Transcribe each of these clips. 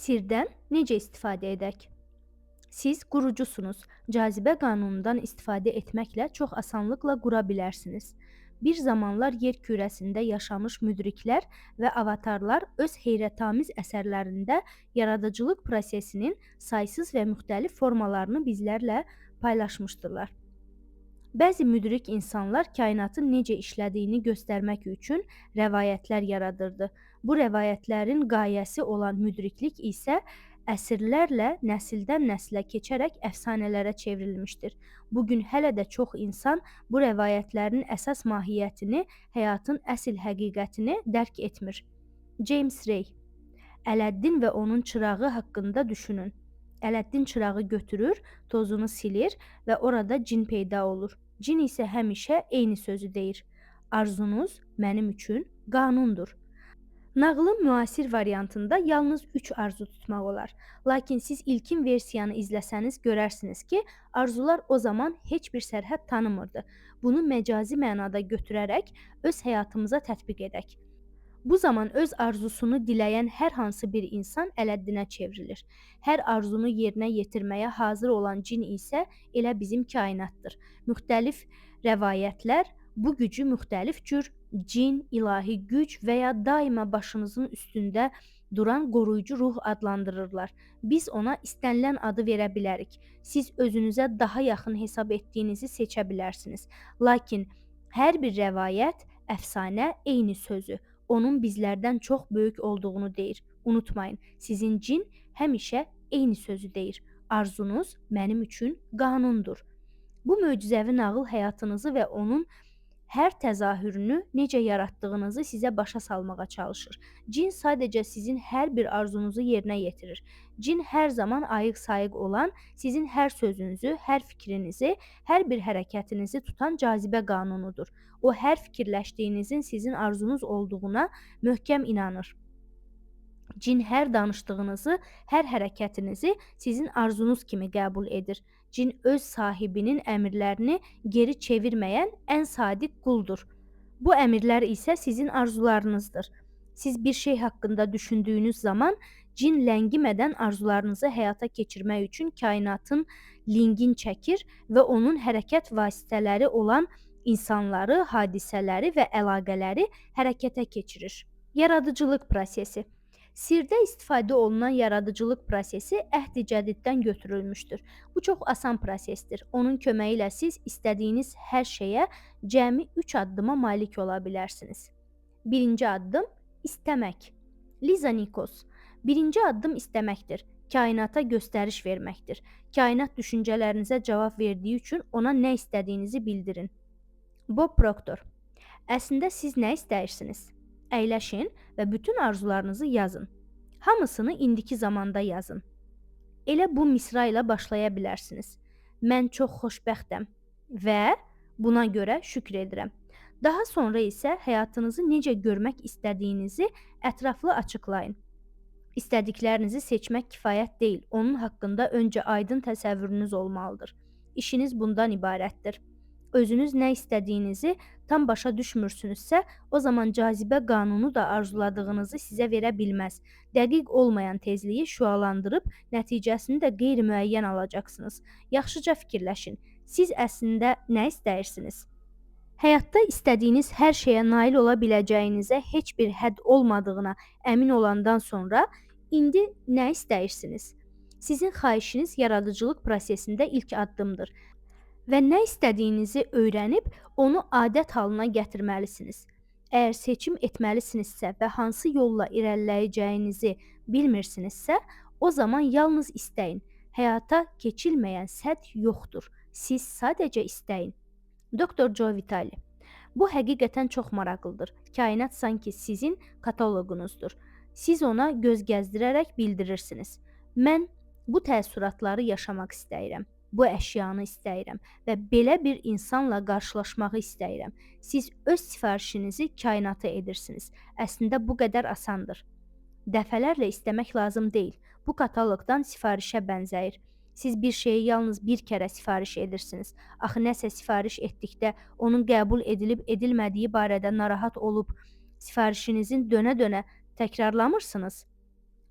Sirdən necə istifadə edək? Siz qurucusunuz. Cazibə qanunundan istifadə etməklə çox asanlıqla qura bilərsiniz. Bir zamanlar yer kürəsində yaşamış müdriklər və avatarlar öz heyrətamiz əsərlərində yaradıcılıq prosesinin saysız və müxtəlif formalarını bizlərlə paylaşmışdırlar. Bəzi müdrik insanlar kainatın necə işlədiyini göstərmək üçün rəvayətlər yaradırdı. Bu rəvayətlərin qayəsi olan müdriklik isə əsrlərlə nəsildən nəslə keçərək əfsanələrə çevrilmişdir. Bu gün hələ də çox insan bu rəvayətlərin əsas mahiyyətini, həyatın əsl həqiqətini dərk etmir. James Ray. Ələddin və onun çırağı haqqında düşünün. Ələddin çırağı götürür, tozunu silir və orada cin peyda olur. Cin isə həmişə eyni sözü deyir. Arzunuz mənim üçün qanundur. Nağılın müasir variantında yalnız 3 arzu tutmaq olar. Lakin siz ilkin versiyanı izləsəniz görərsiniz ki, arzular o zaman heç bir sərhəd tanımırdı. Bunu məcazi mənada götürərək öz həyatımıza tətbiq edək. Bu zaman öz arzusunu diləyən hər hansı bir insan Ələddinə çevrilir. Hər arzunu yerinə yetirməyə hazır olan cin isə elə bizim kainatdır. Müxtəlif rəvayətlər bu gücü müxtəlif cür cin, ilahi güc və ya daima başınızın üstündə duran qoruyucu ruh adlandırırlar. Biz ona istənilən adı verə bilərik. Siz özünüzə daha yaxın hesab etdiyinizi seçə bilərsiniz. Lakin hər bir rəvayət, əfsanə eyni sözü, onun bizlərdən çox böyük olduğunu deyir. Unutmayın, sizin cin həmişə eyni sözü deyir. Arzunuz mənim üçün qanundur. Bu möcüzəvi nağıl həyatınızı və onun hər təzahürünü necə yaratdığınızı sizə başa salmağa çalışır. Cin sadəcə sizin hər bir arzunuzu yerinə yetirir. Cin hər zaman ayıq-sayıq olan, sizin hər sözünüzü, hər fikrinizi, hər bir hərəkətinizi tutan cazibə qanunudur. O, hər fikirləşdiyinizin sizin arzunuz olduğuna möhkəm inanır. Cin hər danışdığınızı, hər hərəkətinizi sizin arzunuz kimi qəbul edir. Cin öz sahibinin əmrlərini geri çevirməyən ən sadiq quldur. Bu əmrlər isə sizin arzularınızdır. Siz bir şey haqqında düşündüyünüz zaman cin ləngimədən arzularınızı həyata keçirmək üçün kainatın lingin çəkir və onun hərəkət vasitələri olan insanları, hadisələri və əlaqələri hərəkətə keçirir. Yaradıcılıq prosesi. Sirdə istifadə olunan yaradıcılıq prosesi Əhd-i Cədiddən götürülmüşdür. Bu çox asan prosesdir. Onun köməyi ilə siz istədiyiniz hər şeyə cəmi 3 addıma malik ola bilərsiniz. Birinci addım istəmək. Liza Nikos. Birinci addım istəməkdir. Kainata göstəriş verməkdir. Kainat düşüncələrinizə cavab verdiyi üçün ona nə istədiyinizi bildirin. Bob Proctor. Əslində siz nə istəyirsiniz? Əyləşin və bütün arzularınızı yazın. Hamısını indiki zamanda yazın. Elə bu misra ilə başlaya bilərsiniz. Mən çox xoşbəxtəm və buna görə şükr edirəm. Daha sonra isə həyatınızı necə görmək istədiyinizi ətraflı açıqlayın. İstədiklərinizi seçmək kifayət deyil, onun haqqında öncə aydın təsəvvürünüz olmalıdır. İşiniz bundan ibarətdir. Özünüz nə istədiyinizi tam başa düşmürsünüzsə, o zaman cazibə qanunu da arzuladığınızı sizə verə bilməz. Dəqiq olmayan tezliyi şüalandırıb nəticəsini də qeyri-müəyyən alacaqsınız. Yaxşıca fikirləşin. Siz əslində nə istəyirsiniz? Həyatda istədiyiniz hər şeyə nail ola biləcəyinizə heç bir hədd olmadığına əmin olandan sonra indi nə istəyirsiniz? Sizin xahişiniz yaradıcılıq prosesində ilk addımdır. Və nə istədiyinizi öyrənib onu adət halına gətirməlisiniz. Əgər seçim etməlisinizsə və hansı yolla irəliləyəcəyinizi bilmirsinizsə, o zaman yalnız istəyin. Həyata keçilməyən sədd yoxdur. Siz sadəcə istəyin. Dr. Joe Vitale. Bu həqiqətən çox maraqlıdır. Kainat sanki sizin kataloqunuzdur. Siz ona göz gəzdirərək bildirirsiniz. Mən bu təəssüratları yaşamaq istəyirəm. Bu əşyanı istəyirəm və belə bir insanla qarşılaşmağı istəyirəm. Siz öz sifarişinizi kainata edirsiniz. Əslində bu qədər asandır. Dəfələrlə istəmək lazım deyil. Bu kataloqdan sifarişə bənzəyir. Siz bir şeyi yalnız bir kərə sifariş edirsiniz. Axı nəsə sifariş etdikdə onun qəbul edilib edilmədiyi barədə narahat olub sifarişinizin dönə-dönə təkrarlamırsınız.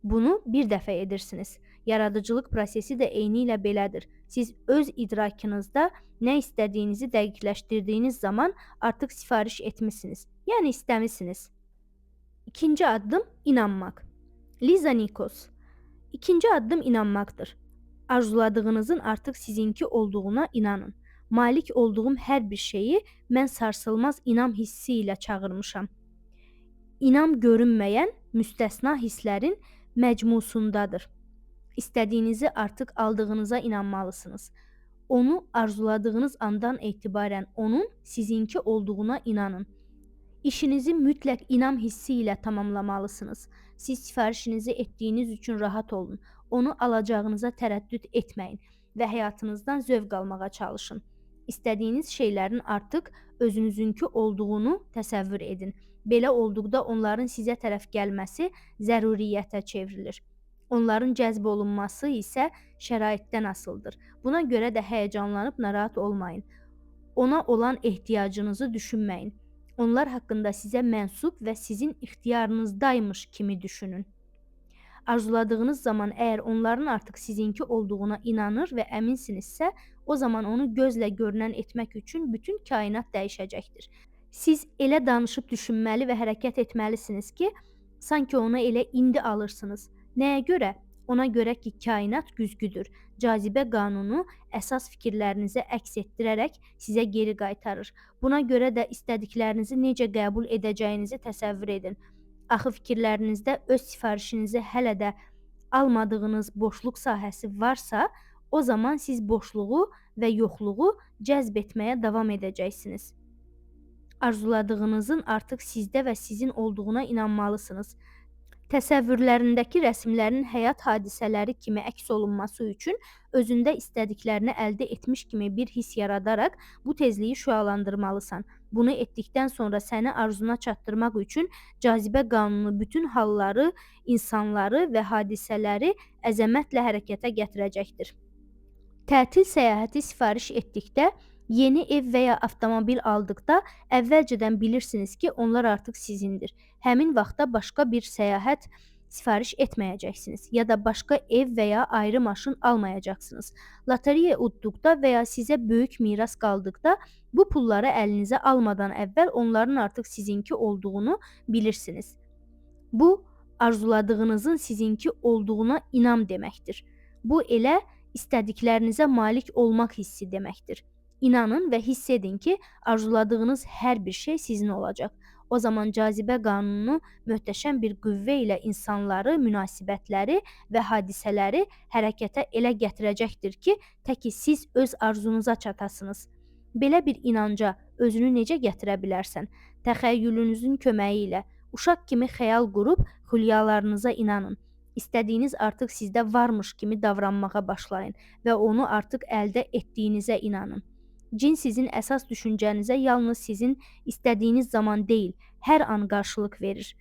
Bunu bir dəfə edirsiniz. Yaradıcılıq prosesi də eynilə belədir. Siz öz idrakınızda nə istədiyinizi dəqiqləşdirdiyiniz zaman artıq sifariş etmisiniz. Yəni istəmisiniz. İkinci addım inanmaq. Liza Nikos. İkinci addım inanmaqdır. Arzuladığınızın artıq sizinki olduğuna inanın. Malik olduğum hər bir şeyi mən sarsılmaz inam hissi ilə çağırmışam. İnam görünməyən müstəsna hisslərin məcmusundadır. İstədiyinizi artıq aldığınıza inanmalısınız. Onu arzuladığınız andan etibarən onun sizinki olduğuna inanın. İşinizi mütləq inam hissi ilə tamamlamalısınız. Siz sifarişinizi etdiyiniz üçün rahat olun. Onu alacağınıza tərəddüd etməyin və həyatınızdan zövq almağa çalışın. İstədiyiniz şeylərin artıq özünüzünkü olduğunu təsəvvür edin. Belə olduqda onların sizə tərəf gəlməsi zəruriyyətə çevrilir. Onların cəzb olunması isə şəraitdən asılıdır. Buna görə də həyəcanlanıb narahat olmayın. Ona olan ehtiyacınızı düşünməyin. Onlar haqqında sizə mənsub və sizin ixtiyarınızdaymış kimi düşünün. Arzuladığınız zaman əgər onların artıq sizinki olduğuna inanır və əminsinizsə, o zaman onu gözlə görünən etmək üçün bütün kainat dəyişəcəkdir. Siz elə danışıb düşünməli və hərəkət etməlisiniz ki, sanki onu elə indi alırsınız. Nəyə görə? Ona görə ki, kainat güzgüdür. Cazibə qanunu əsas fikirlərinizə əks etdirərək sizə geri qaytarır. Buna görə də istədiklərinizi necə qəbul edəcəyinizi təsəvvür edin. Axı fikirlərinizdə öz sifarişinizi hələ də almadığınız boşluq sahəsi varsa, o zaman siz boşluğu və yoxluğu cəzb etməyə davam edəcəksiniz. Arzuladığınızın artıq sizdə və sizin olduğuna inanmalısınız. Təsəvvürlərindəki rəsimlərin həyat hadisələri kimi əks olunması üçün özündə istədiklərini əldə etmiş kimi bir hiss yaradaraq bu tezliyi şüalandırmalısan. Bunu etdikdən sonra səni arzuna çatdırmaq üçün cazibə qanunu bütün halları, insanları və hadisələri əzəmətlə hərəkətə gətirəcəkdir. Tətil səyahəti sifariş etdikdə, yeni ev və ya avtomobil aldıqda əvvəlcədən bilirsiniz ki, onlar artıq sizindir. Həmin vaxtda başqa bir səyahət sifariş etməyəcəksiniz ya da başqa ev və ya ayrı maşın almayacaqsınız. Lotereya udduqda və ya sizə böyük miras qaldıqda bu pulları əlinizə almadan əvvəl onların artıq sizinki olduğunu bilirsiniz. Bu, arzuladığınızın sizinki olduğuna inam deməkdir. Bu elə istədiklərinizə malik olmaq hissi deməkdir. İnanın və hiss edin ki, arzuladığınız hər bir şey sizin olacaq. O zaman cazibə qanunu möhtəşəm bir qüvvə ilə insanları, münasibətləri və hadisələri hərəkətə elə gətirəcəkdir ki, təki siz öz arzunuza çatasınız. Belə bir inanca özünü necə gətirə bilərsən? Təxəyyülünüzün köməyi ilə uşaq kimi xəyal qurub xülyalarınıza inanın. İstədiyiniz artıq sizdə varmış kimi davranmağa başlayın və onu artıq əldə etdiyinizə inanın. Cin sizin əsas düşüncənizə yalnız sizin istədiyiniz zaman deyil, hər an qarşılıq verir.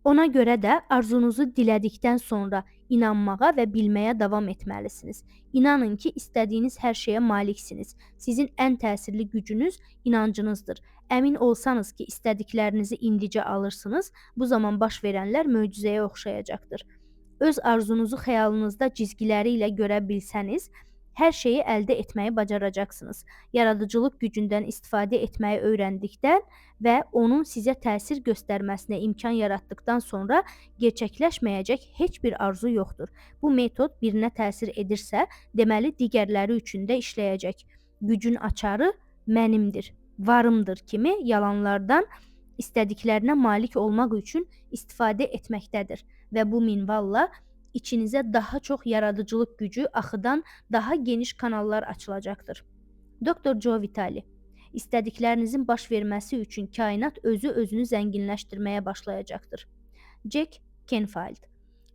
Ona görə də arzunuzu dilədikdən sonra inanmağa və bilməyə davam etməlisiniz. İnanın ki, istədiyiniz hər şeyə maliksiniz. Sizin ən təsirli gücünüz inancınızdır. Əmin olsanız ki, istədiklərinizi indicə alırsınız, bu zaman baş verənlər möcüzəyə oxşayacaqdır. Öz arzunuzu xəyalınızda cizgiləri ilə görə bilsəniz, hər şeyi əldə etməyi bacaracaqsınız. Yaradıcılıq gücündən istifadə etməyi öyrəndikdən və onun sizə təsir göstərməsinə imkan yaratdıqdan sonra gerçəkləşməyəcək heç bir arzu yoxdur. Bu metod birinə təsir edirsə, deməli digərləri üçün də işləyəcək. Gücün açarı mənimdir, varımdır kimi yalanlardan istədiklərinə malik olmaq üçün istifadə etməkdədir və bu minvalla içinizə daha çox yaradıcılıq gücü axıdan daha geniş kanallar açılacaqdır. Dr. Joe Vitale. İstədiklərinizin baş verməsi üçün kainat özü özünü zənginləşdirməyə başlayacaqdır. Jack Canfield.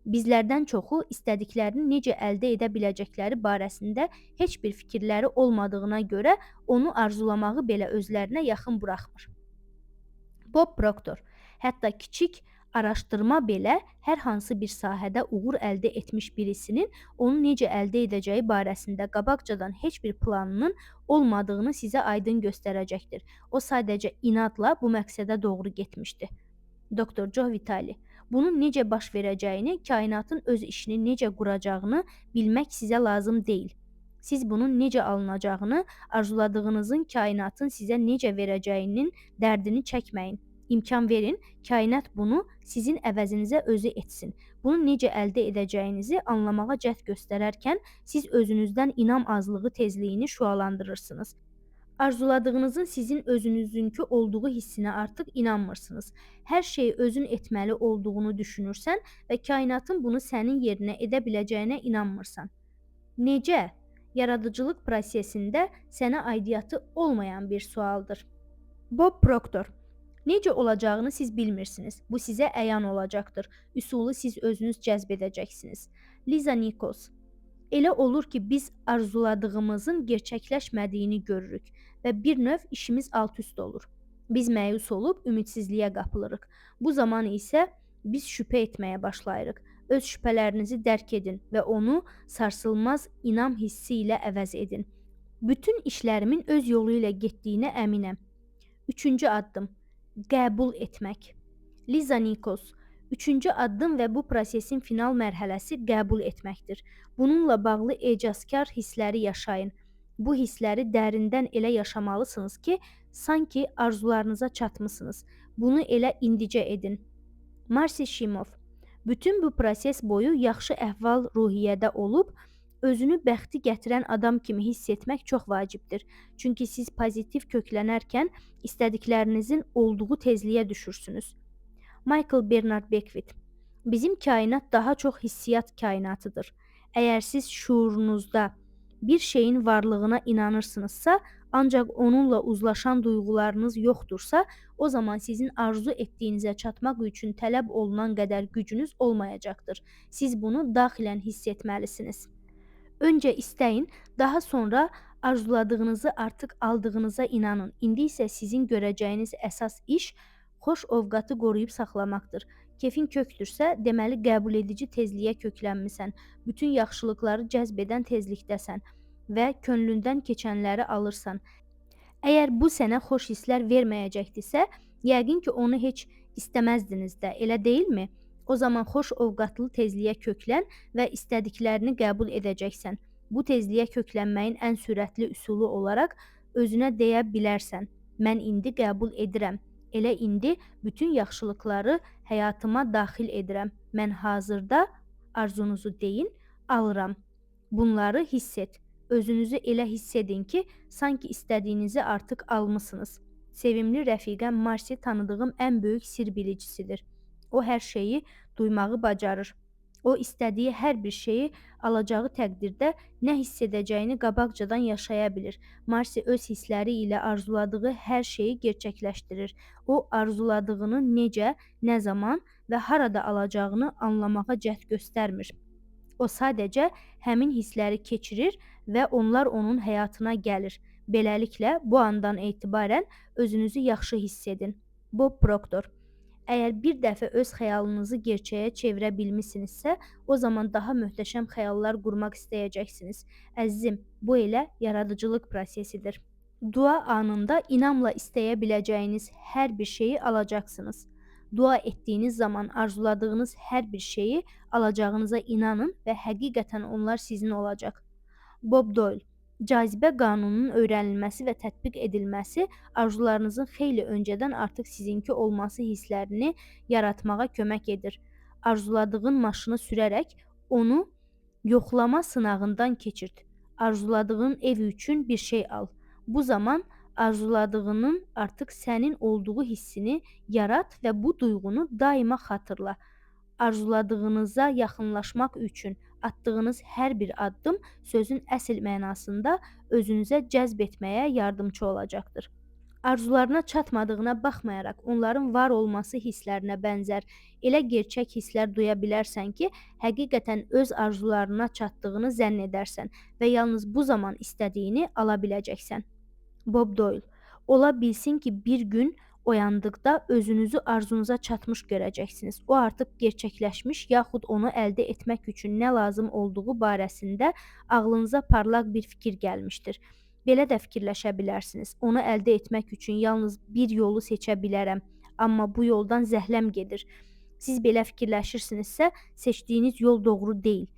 Bizlərdən çoxu istədiklərini necə əldə edə biləcəkləri barəsində heç bir fikirləri olmadığına görə onu arzulamağı belə özlərinə yaxın buraxmır. Bob Proctor. Hətta kiçik araşdırma belə hər hansı bir sahədə uğur əldə etmiş birisinin onu necə əldə edəcəyi barəsində qabaqcadan heç bir planının olmadığını sizə aydın göstərəcəkdir. O sadəcə inadla bu məqsədə doğru getmişdi. Dr. Joe Vitale. Bunun necə baş verəcəyini, kainatın öz işini necə quracağını bilmək sizə lazım deyil. Siz bunun necə alınacağını, arzuladığınızın kainatın sizə necə verəcəyinin dərdini çəkməyin. İmkan verin, kainat bunu sizin əvəzinizə özü etsin. Bunu necə əldə edəcəyinizi anlamağa cəhd göstərərkən siz özünüzdən inam azlığı tezliyini şüalandırırsınız. Arzuladığınızın sizin özünüzünkü olduğu hissinə artıq inanmırsınız. Hər şeyi özün etməli olduğunu düşünürsən və kainatın bunu sənin yerinə edə biləcəyinə inanmırsan. Necə? Yaradıcılıq prosesində sənə aidiyyatı olmayan bir sualdır. Bob Proctor. Necə olacağını siz bilmirsiniz. Bu sizə əyan olacaqdır. Üsulu siz özünüz cəzb edəcəksiniz. Liza Nichols. Elə olur ki, biz arzuladığımızın gerçəkləşmədiyini görürük və bir növ işimiz alt-üst olur. Biz məyus olub ümidsizliyə qapılırıq. Bu zaman isə biz şübhə etməyə başlayırıq. Öz şübhələrinizi dərk edin və onu sarsılmaz inam hissi ilə əvəz edin. Bütün işlərimin öz yolu ilə getdiyinə əminəm. Üçüncü addım. Qəbul etmək. Liza Nichols. Üçüncü addım və bu prosesin final mərhələsi qəbul etməkdir. Bununla bağlı ecazkar hissləri yaşayın. Bu hissləri dərindən elə yaşamalısınız ki, sanki arzularınıza çatmısınız. Bunu elə indicə edin. Marci Shimoff. Bütün bu proses boyu yaxşı əhval-ruhiyyədə olub, özünü bəxti gətirən adam kimi hiss etmək çox vacibdir. Çünki siz pozitiv köklənərkən istədiklərinizin olduğu tezliyə düşürsünüz. Michael Bernard Beckwith. Bizim kainat daha çox hissiyat kainatıdır. Əgər siz şuurunuzda bir şeyin varlığına inanırsınızsa, ancaq onunla uzlaşan duyğularınız yoxdursa, o zaman sizin arzu etdiyinizə çatmaq üçün tələb olunan qədər gücünüz olmayacaqdır. Siz bunu daxilən hiss etməlisiniz. Öncə istəyin, daha sonra arzuladığınızı artıq aldığınıza inanın. İndi isə sizin görəcəyiniz əsas iş xoş ovqatı qoruyub saxlamaqdır. Kefin kökdürsə, deməli qəbul edici tezliyə köklənmisən. Bütün yaxşılıqları cəzb edən tezlikdəsən və könlündən keçənləri alırsan. Əgər bu sənə xoş hisslər verməyəcəkdisə, yəqin ki, onu heç istəməzdiniz də, elə deyilmi? O zaman xoş ovqatlı tezliyə köklən və istədiklərini qəbul edəcəksən. Bu tezliyə köklənməyin ən sürətli üsulu olaraq özünə deyə bilərsən: mən indi qəbul edirəm. Elə indi bütün yaxşılıqları həyatıma daxil edirəm. Mən hazırda arzunuzu deyin, alıram. Bunları hiss et. Özünüzü elə hiss edin ki, sanki istədiyinizi artıq almısınız. Sevimli rəfiqəm Marci tanıdığım ən böyük sir bilicisidir. O hər şeyi duymağı bacarır. O istədiyi hər bir şeyi alacağı təqdirdə nə hiss edəcəyini qabaqcadan yaşaya bilir. Marci öz hissləri ilə arzuladığı hər şeyi gerçəkləşdirir. O arzuladığını necə, nə zaman və harada alacağını anlamağa cəhd göstərmir. O sadəcə həmin hissləri keçirir və onlar onun həyatına gəlir. Beləliklə, bu andan etibarən özünüzü yaxşı hiss edin. Bob Proctor. Əgər bir dəfə öz xəyalınızı gerçəyə çevirə bilmisinizsə, o zaman daha möhtəşəm xəyallar qurmaq istəyəcəksiniz. Əzizim, bu elə yaradıcılıq prosesidir. Dua anında inamla istəyə biləcəyiniz hər bir şeyi alacaqsınız. Dua etdiyiniz zaman arzuladığınız hər bir şeyi alacağınıza inanın və həqiqətən onlar sizin olacaq. Bob Doyle. Cazibə qanununun öyrənilməsi və tətbiq edilməsi arzularınızın xeyli öncədən artıq sizinki olması hisslərini yaratmağa kömək edir. Arzuladığın maşını sürərək onu yoxlama sınağından keçirt. Arzuladığın ev üçün bir şey al. Bu zaman arzuladığının artıq sənin olduğu hissini yarat və bu duyğunu daima xatırla. Arzuladığınıza yaxınlaşmaq üçün atdığınız hər bir addım sözün əsl mənasında özünüzə cəzb etməyə yardımçı olacaqdır. Arzularına çatmadığına baxmayaraq onların var olması hisslərinə bənzər elə gerçək hisslər duya bilərsən ki, həqiqətən öz arzularına çatdığını zənn edərsən və yalnız bu zaman istədiyini ala biləcəksən. Bob Doyle. Ola bilsin ki, bir gün oyandıqda özünüzü arzunuza çatmış görəcəksiniz. O artıq gerçəkləşmiş yaxud onu əldə etmək üçün nə lazım olduğu barəsində ağlınıza parlaq bir fikir gəlmişdir. Belə də fikirləşə bilərsiniz. Onu əldə etmək üçün yalnız bir yolu seçə bilərəm, amma bu yoldan zəhləm gedir. Siz belə fikirləşirsinizsə, seçdiyiniz yol doğru deyil.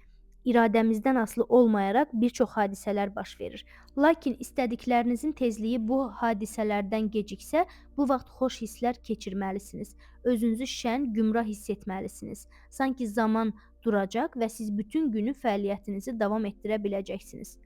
İradəmizdən asılı olmayaraq bir çox hadisələr baş verir. Lakin istədiklərinizin tezliyi bu hadisələrdən geciksə, bu vaxt xoş hisslər keçirməlisiniz. Özünüzü şən, gümrah hiss etməlisiniz. Sanki zaman duracaq və siz bütün günü fəaliyyətinizi davam etdirə biləcəksiniz.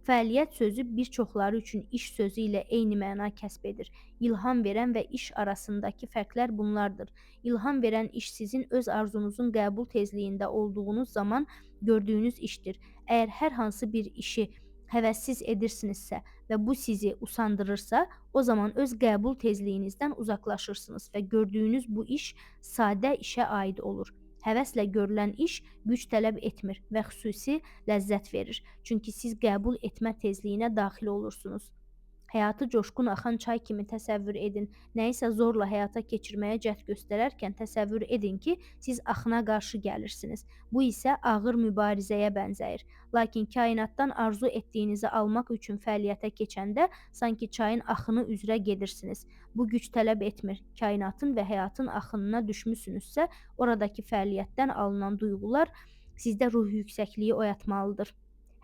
Fəaliyyət sözü bir çoxları üçün iş sözü ilə eyni məna kəsb edir. İlham verən və iş arasındakı fərqlər bunlardır. İlham verən iş sizin öz arzunuzun qəbul tezliyində olduğunuz zaman gördüyünüz işdir. Əgər hər hansı bir işi həvəssiz edirsinizsə və bu sizi usandırırsa, o zaman öz qəbul tezliyinizdən uzaqlaşırsınız və gördüyünüz bu iş sadə işə aid olur. Həvəslə görülən iş güc tələb etmir və xüsusi ləzzət verir. Çünki siz qəbul etmə tezliyinə daxil olursunuz. Həyatı coşqun axan çay kimi təsəvvür edin. Nəyisə zorla həyata keçirməyə cəhd göstərərkən təsəvvür edin ki, siz axına qarşı gəlirsiniz. Bu isə ağır mübarizəyə bənzəyir. Lakin kainatdan arzu etdiyinizi almaq üçün fəaliyyətə keçəndə sanki çayın axını üzrə gedirsiniz. Bu güc tələb etmir. Kainatın və həyatın axınına düşmüsünüzsə, oradakı fəaliyyətdən alınan duyğular sizdə ruh yüksəkliyi oyatmalıdır.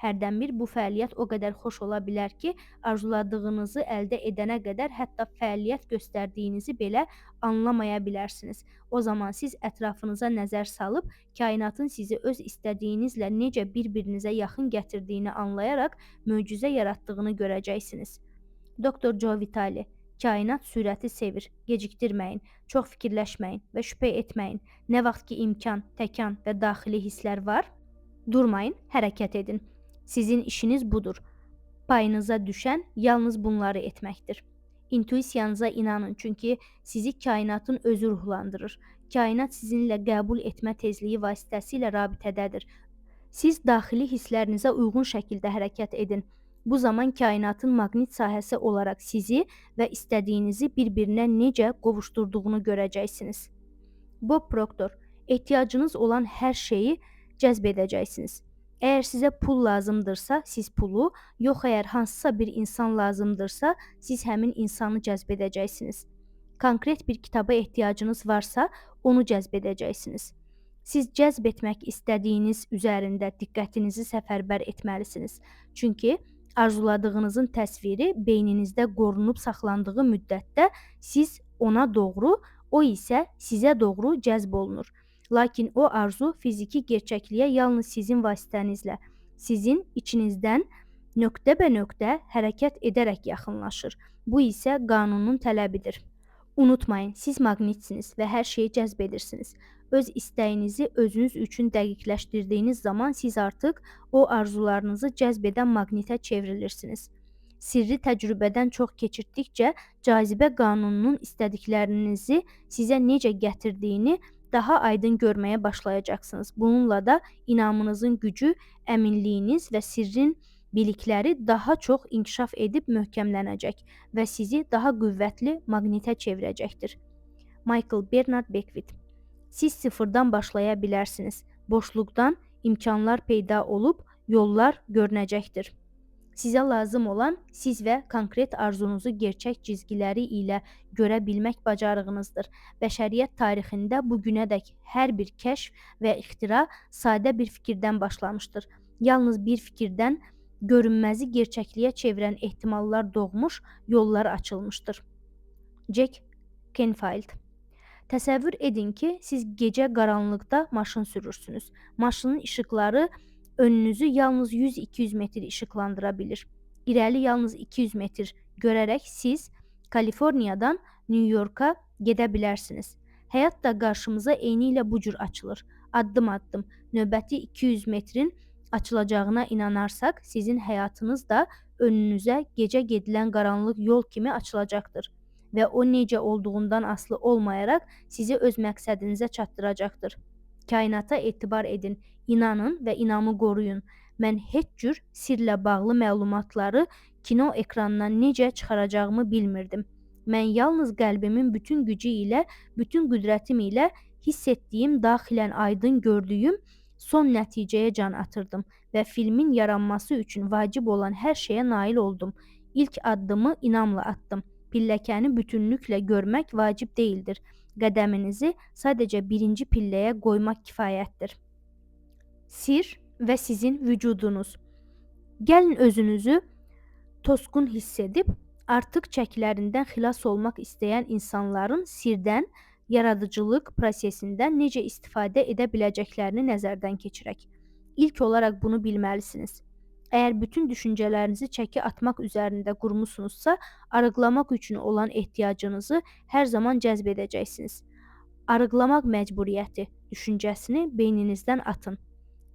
Hərdən bir bu fəaliyyət o qədər xoş ola bilər ki, arzuladığınızı əldə edənə qədər hətta fəaliyyət göstərdiyinizi belə anlamaya bilərsiniz. O zaman siz ətrafınıza nəzər salıb, kainatın sizi öz istədiyinizlə necə bir-birinizə yaxın gətirdiyini anlayaraq möcüzə yaratdığını görəcəksiniz. Dr. Joe Vitale. Kainat sürəti sevir. Gecikdirməyin, çox fikirləşməyin və şübhə etməyin. Nə vaxt ki imkan, təkan və daxili hisslər var, durmayın, hərəkət edin. Sizin işiniz budur. Payınıza düşən yalnız bunları etməkdir. İntuisiyanıza inanın, çünki sizi kainatın özü ruhlandırır. Kainat sizinlə qəbul etmə tezliyi vasitəsilə rabitədədir. Siz daxili hisslərinizə uyğun şəkildə hərəkət edin. Bu zaman kainatın maqnit sahəsi olaraq sizi və istədiyinizi bir-birinə necə qovuşdurduğunu görəcəksiniz. Bob Proctor, ehtiyacınız olan hər şeyi cəzb edəcəksiniz. Əgər sizə pul lazımdırsa, siz pulu, yox əgər hansısa bir insan lazımdırsa, siz həmin insanı cəzb edəcəksiniz. Konkret bir kitaba ehtiyacınız varsa, onu cəzb edəcəksiniz. Siz cəzb etmək istədiyiniz üzərində diqqətinizi səfərbər etməlisiniz. Çünki arzuladığınızın təsviri beyninizdə qorunub saxlandığı müddətdə siz ona doğru, o isə sizə doğru cəzb olunur. Lakin o arzu fiziki gerçəkliyə yalnız sizin vasitənizlə, sizin içinizdən nöqtə-bə-nöqtə hərəkət edərək yaxınlaşır. Bu isə qanunun tələbidir. Unutmayın, siz maqnitsiniz və hər şeyi cəzb edirsiniz. Öz istəyinizi özünüz üçün dəqiqləşdirdiyiniz zaman siz artıq o arzularınızı cəzb edən maqnitə çevrilirsiniz. Sirri təcrübədən çox keçirdikcə cazibə qanununun istədiklərinizi sizə necə gətirdiyini daha aydın görməyə başlayacaqsınız. Bununla da inamınızın gücü, əminliyiniz və sirrin bilikləri daha çox inkişaf edib möhkəmlənəcək və sizi daha qüvvətli maqnitə çevirəcəkdir. Michael Bernard Beckwith. Siz sıfırdan başlaya bilərsiniz. Boşluqdan imkanlar peyda olub, yollar görünəcəkdir. Sizə lazım olan siz və konkret arzunuzu gerçək cizgiləri ilə görə bilmək bacarığınızdır. Bəşəriyyət tarixində bu günədək hər bir kəşf və ixtira sadə bir fikirdən başlamışdır. Yalnız bir fikirdən görünməzi gerçəkliyə çevirən ehtimallar doğmuş, yollar açılmışdır. Jack Canfield. Təsəvvür edin ki, siz gecə qaranlıqda maşın sürürsünüz. Maşının işıqları önünüzü yalnız 100-200 metr işıqlandıra bilir. İrəli yalnız 200 metr görərək siz Kaliforniyadan New Yorka gedə bilərsiniz. Həyat da qarşımıza eynilə bu cür açılır. Addım-addım növbəti 200 metrin açılacağına inanarsaq, sizin həyatınız da önünüzə gecə gedilən qaranlıq yol kimi açılacaqdır və o necə olduğundan asılı olmayaraq sizi öz məqsədinizə çatdıracaqdır. Kainata etibar edin, inanın və inamı qoruyun. Mən heç cür sirlə bağlı məlumatları kino ekranına necə çıxaracağımı bilmirdim. Mən yalnız qəlbimin bütün gücü ilə, bütün qüdrətim ilə hiss etdiyim, daxilən aydın gördüyüm son nəticəyə can atırdım və filmin yaranması üçün vacib olan hər şeyə nail oldum. İlk addımı inamla atdım. Pilləkəni bütünlüklə görmək vacib deyildir. qədəminizi sadəcə birinci pilləyə qoymaq kifayətdir. Sir və sizin vücudunuz. Gəlin özünüzü tosqun hiss edib, artıq çəkilərindən xilas olmaq istəyən insanların sirdən, yaradıcılıq prosesindən necə istifadə edə biləcəklərini nəzərdən keçirək. İlk olaraq bunu bilməlisiniz. Əgər bütün düşüncələrinizi çəki atmaq üzərində qurmusunuzsa, arıqlamaq üçün olan ehtiyacınızı hər zaman cəzb edəcəksiniz. Arıqlamaq məcburiyyəti düşüncəsini beyninizdən atın.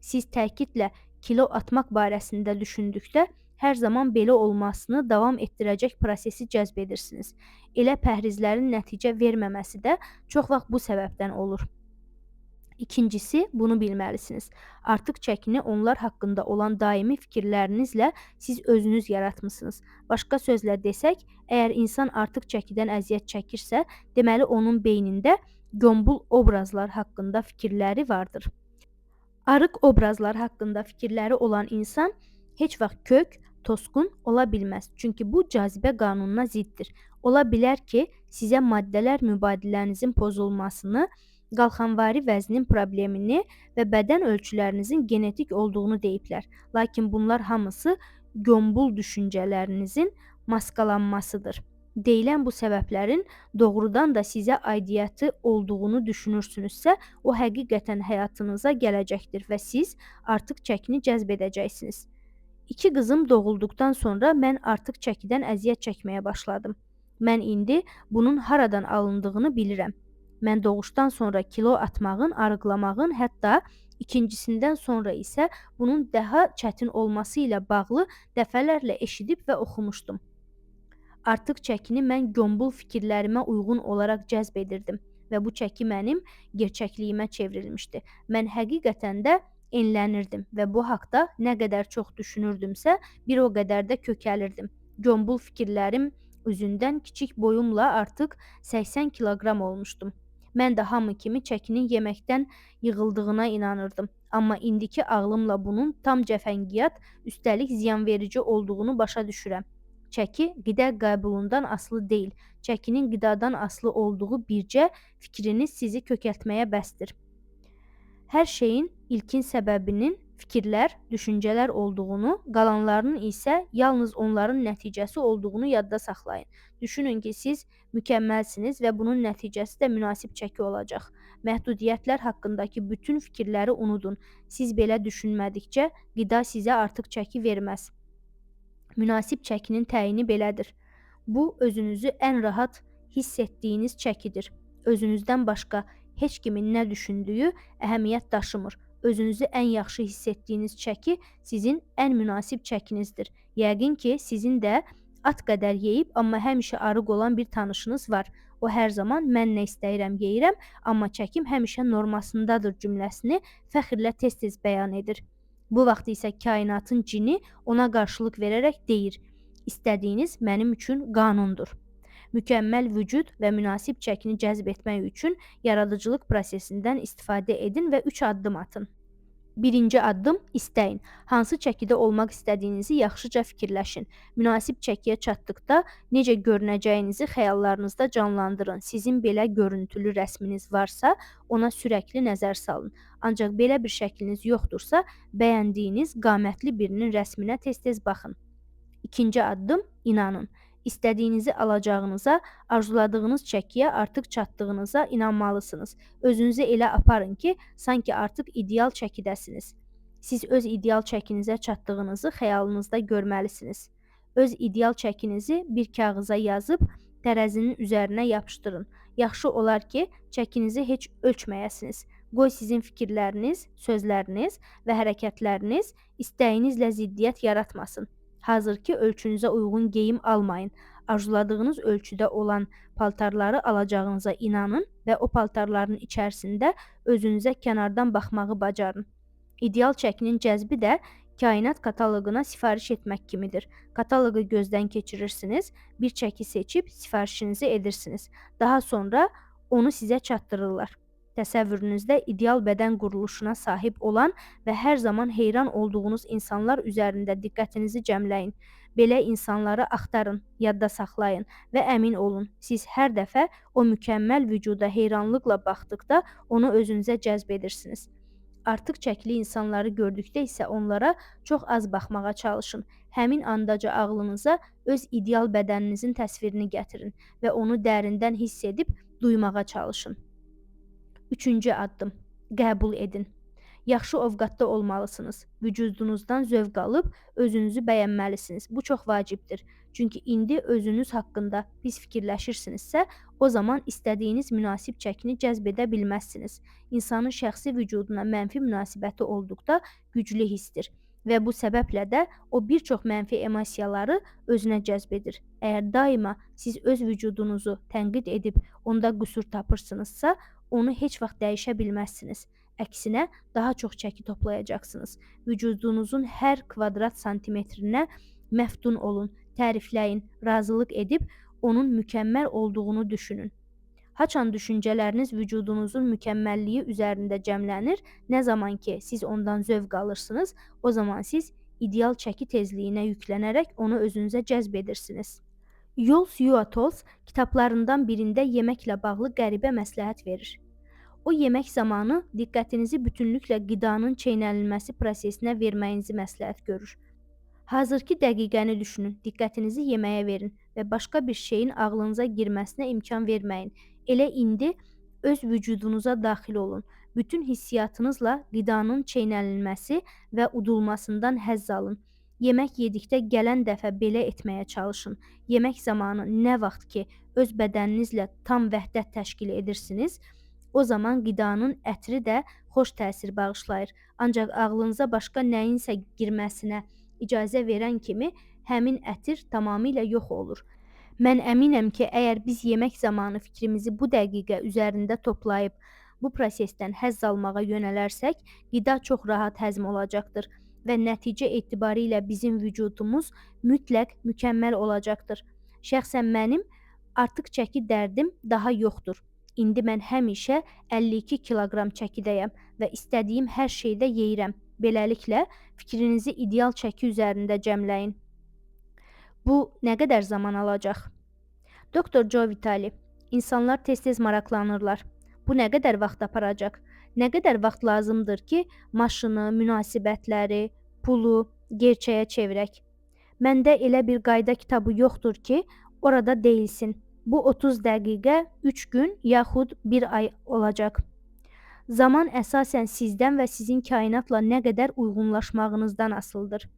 Siz təkidlə kilo atmaq barəsində düşündükdə hər zaman belə olmasını davam etdirəcək prosesi cəzb edirsiniz. Elə pəhrizlərin nəticə verməməsi də çox vaxt bu səbəbdən olur. İkincisi, bunu bilməlisiniz. Artıq çəkini onlar haqqında olan daimi fikirlərinizlə siz özünüz yaratmısınız. Başqa sözlə desək, əgər insan artıq çəkidən əziyyət çəkirsə, deməli onun beynində gömbul obrazlar haqqında fikirləri vardır. Arıq obrazlar haqqında fikirləri olan insan heç vaxt kök, tosqun ola bilməz. Çünki bu cazibə qanununa ziddir. Ola bilər ki, sizə maddələr mübadilənizin pozulmasını, qalxanvari vəznin problemini və bədən ölçülərinizin genetik olduğunu deyiblər. Lakin bunlar hamısı gömbul düşüncələrinizin maskalanmasıdır. Deyilən bu səbəblərin doğrudan da sizə aidiyyəti olduğunu düşünürsünüzsə, o həqiqətən həyatınıza gələcəkdir və siz artıq çəkini cəzb edəcəksiniz. İki qızım doğulduqdan sonra mən artıq çəkidən əziyyət çəkməyə başladım. Mən indi bunun haradan alındığını bilirəm. Mən doğuşdan sonra kilo atmağın, arıqlamağın, hətta ikincisindən sonra isə bunun daha çətin olması ilə bağlı dəfələrlə eşidib və oxumuşdum. Artıq çəkini mən gömbul fikirlərimə uyğun olaraq cəzb edirdim və bu çəki mənim gerçəkliyimə çevrilmişdi. Mən həqiqətən də enlənirdim və bu haqda nə qədər çox düşünürdümsə, bir o qədər də kökəlirdim. Gömbul fikirlərim üzündən kiçik boyumla artıq 80 kiloqram olmuşdum. Mən də hamı kimi çəkinin yeməkdən yığıldığına inanırdım. Amma indiki ağlımla bunun tam cəfəngiyat, üstəlik ziyanverici olduğunu başa düşürəm. Çəki qida qəbulundan asılı deyil. Çəkinin qidadan asılı olduğu bircə fikriniz sizi kökəltməyə bəsdir. Hər şeyin ilkin səbəbinin fikirlər, düşüncələr olduğunu, qalanlarının isə yalnız onların nəticəsi olduğunu yadda saxlayın. Düşünün ki, siz mükəmməlsiniz və bunun nəticəsi də münasib çəki olacaq. Məhdudiyyətlər haqqındakı bütün fikirləri unudun. Siz belə düşünmədikcə qida sizə artıq çəki verməz. Münasib çəkinin təyini belədir. Bu, özünüzü ən rahat hiss etdiyiniz çəkidir. Özünüzdən başqa heç kimin nə düşündüyü əhəmiyyət daşımır. Özünüzü ən yaxşı hiss etdiyiniz çəki sizin ən münasib çəkinizdir. Yəqin ki, sizin də at qədər yeyib, amma həmişə arıq olan bir tanışınız var. O hər zaman mən nə istəyirəm yeyirəm, amma çəkim həmişə normasındadır cümləsini fəxrlə tez-tez bəyan edir. Bu vaxt isə kainatın cini ona qarşılıq verərək deyir: İstədiyiniz mənim üçün qanundur. Mükəmməl vücud və münasib çəkini cəzb etmək üçün yaradıcılıq prosesindən istifadə edin və 3 addım atın. Birinci addım istəyin. Hansı çəkidə olmaq istədiyinizi yaxşıca fikirləşin. Münasib çəkiyə çatdıqda necə görünəcəyinizi xəyallarınızda canlandırın. Sizin belə görüntülü rəsminiz varsa, ona sürəkli nəzər salın. Ancaq belə bir şəkliniz yoxdursa, bəyəndiyiniz qamətli birinin rəsminə tez-tez baxın. İkinci addım inanın. İstədiyinizi alacağınıza, arzuladığınız çəkiyə artıq çatdığınıza inanmalısınız. Özünüzü elə aparın ki, sanki artıq ideal çəkidəsiniz. Siz öz ideal çəkinizə çatdığınızı xəyalınızda görməlisiniz. Öz ideal çəkinizi bir kağıza yazıb tərəzinin üzərinə yapışdırın. Yaxşı olar ki, çəkinizi heç ölçməyəsiniz. Qoy sizin fikirləriniz, sözləriniz və hərəkətləriniz istəyinizlə ziddiyyət yaratmasın. Hazırki ölçünüzə uyğun geyim almayın. Arzuladığınız ölçüdə olan paltarları alacağınıza inanın və o paltarların içərisində özünüzə kənardan baxmağı bacarın. İdeal çəkinin cəzbi də kainat kataloquna sifariş etmək kimidir. Kataloqu gözdən keçirirsiniz, bir çəki seçib sifarişinizi edirsiniz. Daha sonra onu sizə çatdırırlar. Təsəvvürünüzdə ideal bədən quruluşuna sahib olan və hər zaman heyran olduğunuz insanlar üzərində diqqətinizi cəmləyin. Belə insanları axtarın, yadda saxlayın və əmin olun, siz hər dəfə o mükəmməl vücuda heyranlıqla baxdıqda onu özünüzə cəzb edirsiniz. Artıq çəkili insanları gördükdə isə onlara çox az baxmağa çalışın. Həmin andaca ağlınıza öz ideal bədəninizin təsvirini gətirin və onu dərindən hiss edib duymağa çalışın. Üçüncü addım: qəbul edin. Yaxşı ovqatda olmalısınız. Vücudunuzdan zövq alıb özünüzü bəyənməlisiniz. Bu çox vacibdir. Çünki indi özünüz haqqında pis fikirləşirsinizsə, o zaman istədiyiniz münasib çəkini cəzb edə bilməzsiniz. İnsanın şəxsi vücuduna mənfi münasibəti olduqda güclü hissdir və bu səbəblə də o bir çox mənfi emosiyaları özünə cəzb edir. Əgər daima siz öz vücudunuzu tənqid edib onda qüsur tapırsınızsa, onu heç vaxt dəyişə bilməzsiniz. Əksinə, daha çox çəki toplayacaqsınız. Vücudunuzun hər kvadrat santimetrinə məftun olun, tərifləyin, razılıq edib onun mükəmməl olduğunu düşünün. Haçan düşüncələriniz vücudunuzun mükəmməlliyi üzərində cəmlənir, nə zaman ki siz ondan zövq alırsınız, o zaman siz ideal çəki tezliyinə yüklənərək onu özünüzə cəzb edirsiniz. Yols Yuatols kitablarından birində yeməklə bağlı qəribə məsləhət verir. O, yemək zamanı diqqətinizi bütünlüklə qidanın çeynənilməsi prosesinə verməyinizi məsləhət görür. Hazırki dəqiqəni düşünün, diqqətinizi yeməyə verin və başqa bir şeyin ağlınıza girməsinə imkan verməyin. Elə indi öz vücudunuza daxil olun. Bütün hissiyatınızla qidanın çeynənilməsi və udulmasından həzz alın. Yemək yedikdə gələn dəfə belə etməyə çalışın. Yemək zamanı nə vaxt ki öz bədəninizlə tam vəhdət təşkil edirsiniz, o zaman qidanın ətri də xoş təsir bağışlayır. Ancaq ağlınıza başqa nəyinsə girməsinə icazə verən kimi həmin ətir tamamilə yox olur. Mən əminəm ki, əgər biz yemək zamanı fikrimizi bu dəqiqə üzərində toplayıb bu prosesdən həzz almağa yönələrsək, qida çox rahat həzm olacaqdır və nəticə etibarilə bizim vücudumuz mütləq mükəmməl olacaqdır. Şəxsən mənim artıq çəki dərdim daha yoxdur. İndi mən həmişə 52 kiloqram çəkidəyəm və istədiyim hər şeydə yeyirəm. Beləliklə, fikrinizi ideal çəki üzərində cəmləyin. Bu nə qədər zaman alacaq? Dr. Joe Vitale. İnsanlar tez-tez maraqlanırlar. Bu nə qədər vaxt aparacaq? Nə qədər vaxt lazımdır ki, maşını, münasibətləri, pulu gerçəyə çevirək? Məndə elə bir qayda kitabı yoxdur ki, orada deyilsin. Bu 30 dəqiqə, 3 gün yaxud 1 ay olacaq. Zaman əsasən sizdən və sizin kainatla nə qədər uyğunlaşmağınızdan asılıdır.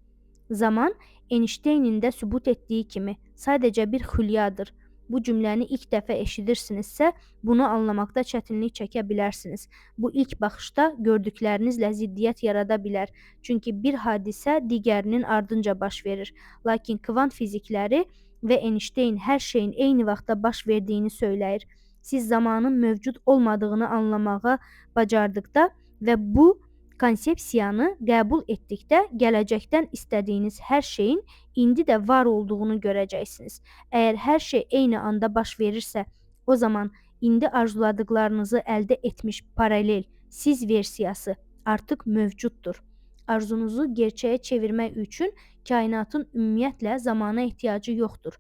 Zaman, Einsteynin də sübut etdiyi kimi, sadəcə bir xülyadır. Bu cümləni ilk dəfə eşidirsinizsə, bunu anlamaqda çətinlik çəkə bilərsiniz. Bu ilk baxışda gördüklərinizlə ziddiyyət yarada bilər. Çünki bir hadisə digərinin ardınca baş verir. Lakin kvant fizikləri və Einstein hər şeyin eyni vaxtda baş verdiyini söyləyir. Siz zamanın mövcud olmadığını anlamağa bacardıqda və bu konsepsiyanı qəbul etdikdə gələcəkdən istədiyiniz hər şeyin indi də var olduğunu görəcəksiniz. Əgər hər şey eyni anda baş verirsə, o zaman indi arzuladıqlarınızı əldə etmiş paralel siz versiyası artıq mövcuddur. Arzunuzu gerçəyə çevirmək üçün kainatın ümumiyyətlə zamana ehtiyacı yoxdur.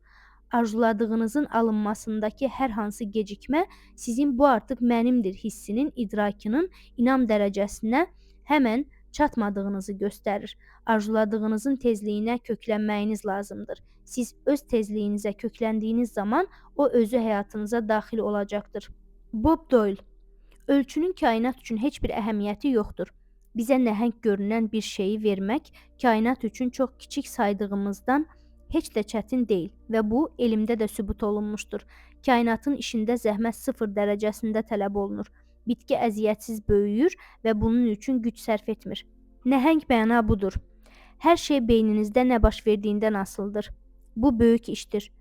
Arzuladığınızın alınmasındakı hər hansı gecikmə sizin bu artıq mənimdir hissinin idrakının inam dərəcəsinə həmən çatmadığınızı göstərir. Arzuladığınızın tezliyinə köklənməyiniz lazımdır. Siz öz tezliyinizə kökləndiyiniz zaman o özü həyatınıza daxil olacaqdır. Bob Doyle. Ölçünün kainat üçün heç bir əhəmiyyəti yoxdur. Bizə nəhəng görünən bir şeyi vermək kainat üçün çox kiçik saydığımızdan heç də çətin deyil və bu elmdə də sübut olunmuşdur. Kainatın işində zəhmət 0 dərəcəsində tələb olunur. Bitki əziyyətsiz böyüyür və bunun üçün güc sərf etmir. Nəhəng məna budur. Hər şey beyninizdə nə baş verdiyindən asılıdır. Bu böyük işdir.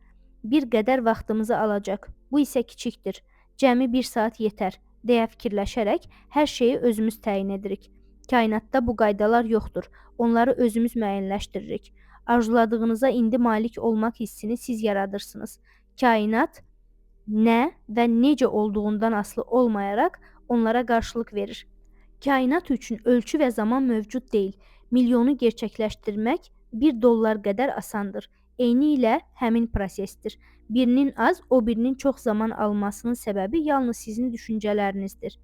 Bir qədər vaxtımızı alacaq. Bu isə kiçikdir. Cəmi 1 saat yetər deyə fikirləşərək hər şeyi özümüz təyin edirik. Kainatda bu qaydalar yoxdur. Onları özümüz müəyyənləşdiririk. Arzuladığınıza indi malik olmaq hissini siz yaradırsınız. Kainat nə və necə olduğundan asılı olmayaraq onlara qarşılıq verir. Kainat üçün ölçü və zaman mövcud deyil. Milyonu gerçəkləşdirmək $1 qədər asandır. Eynilə həmin prosesdir. Birinin az, o birinin çox zaman almasının səbəbi yalnız sizin düşüncələrinizdir.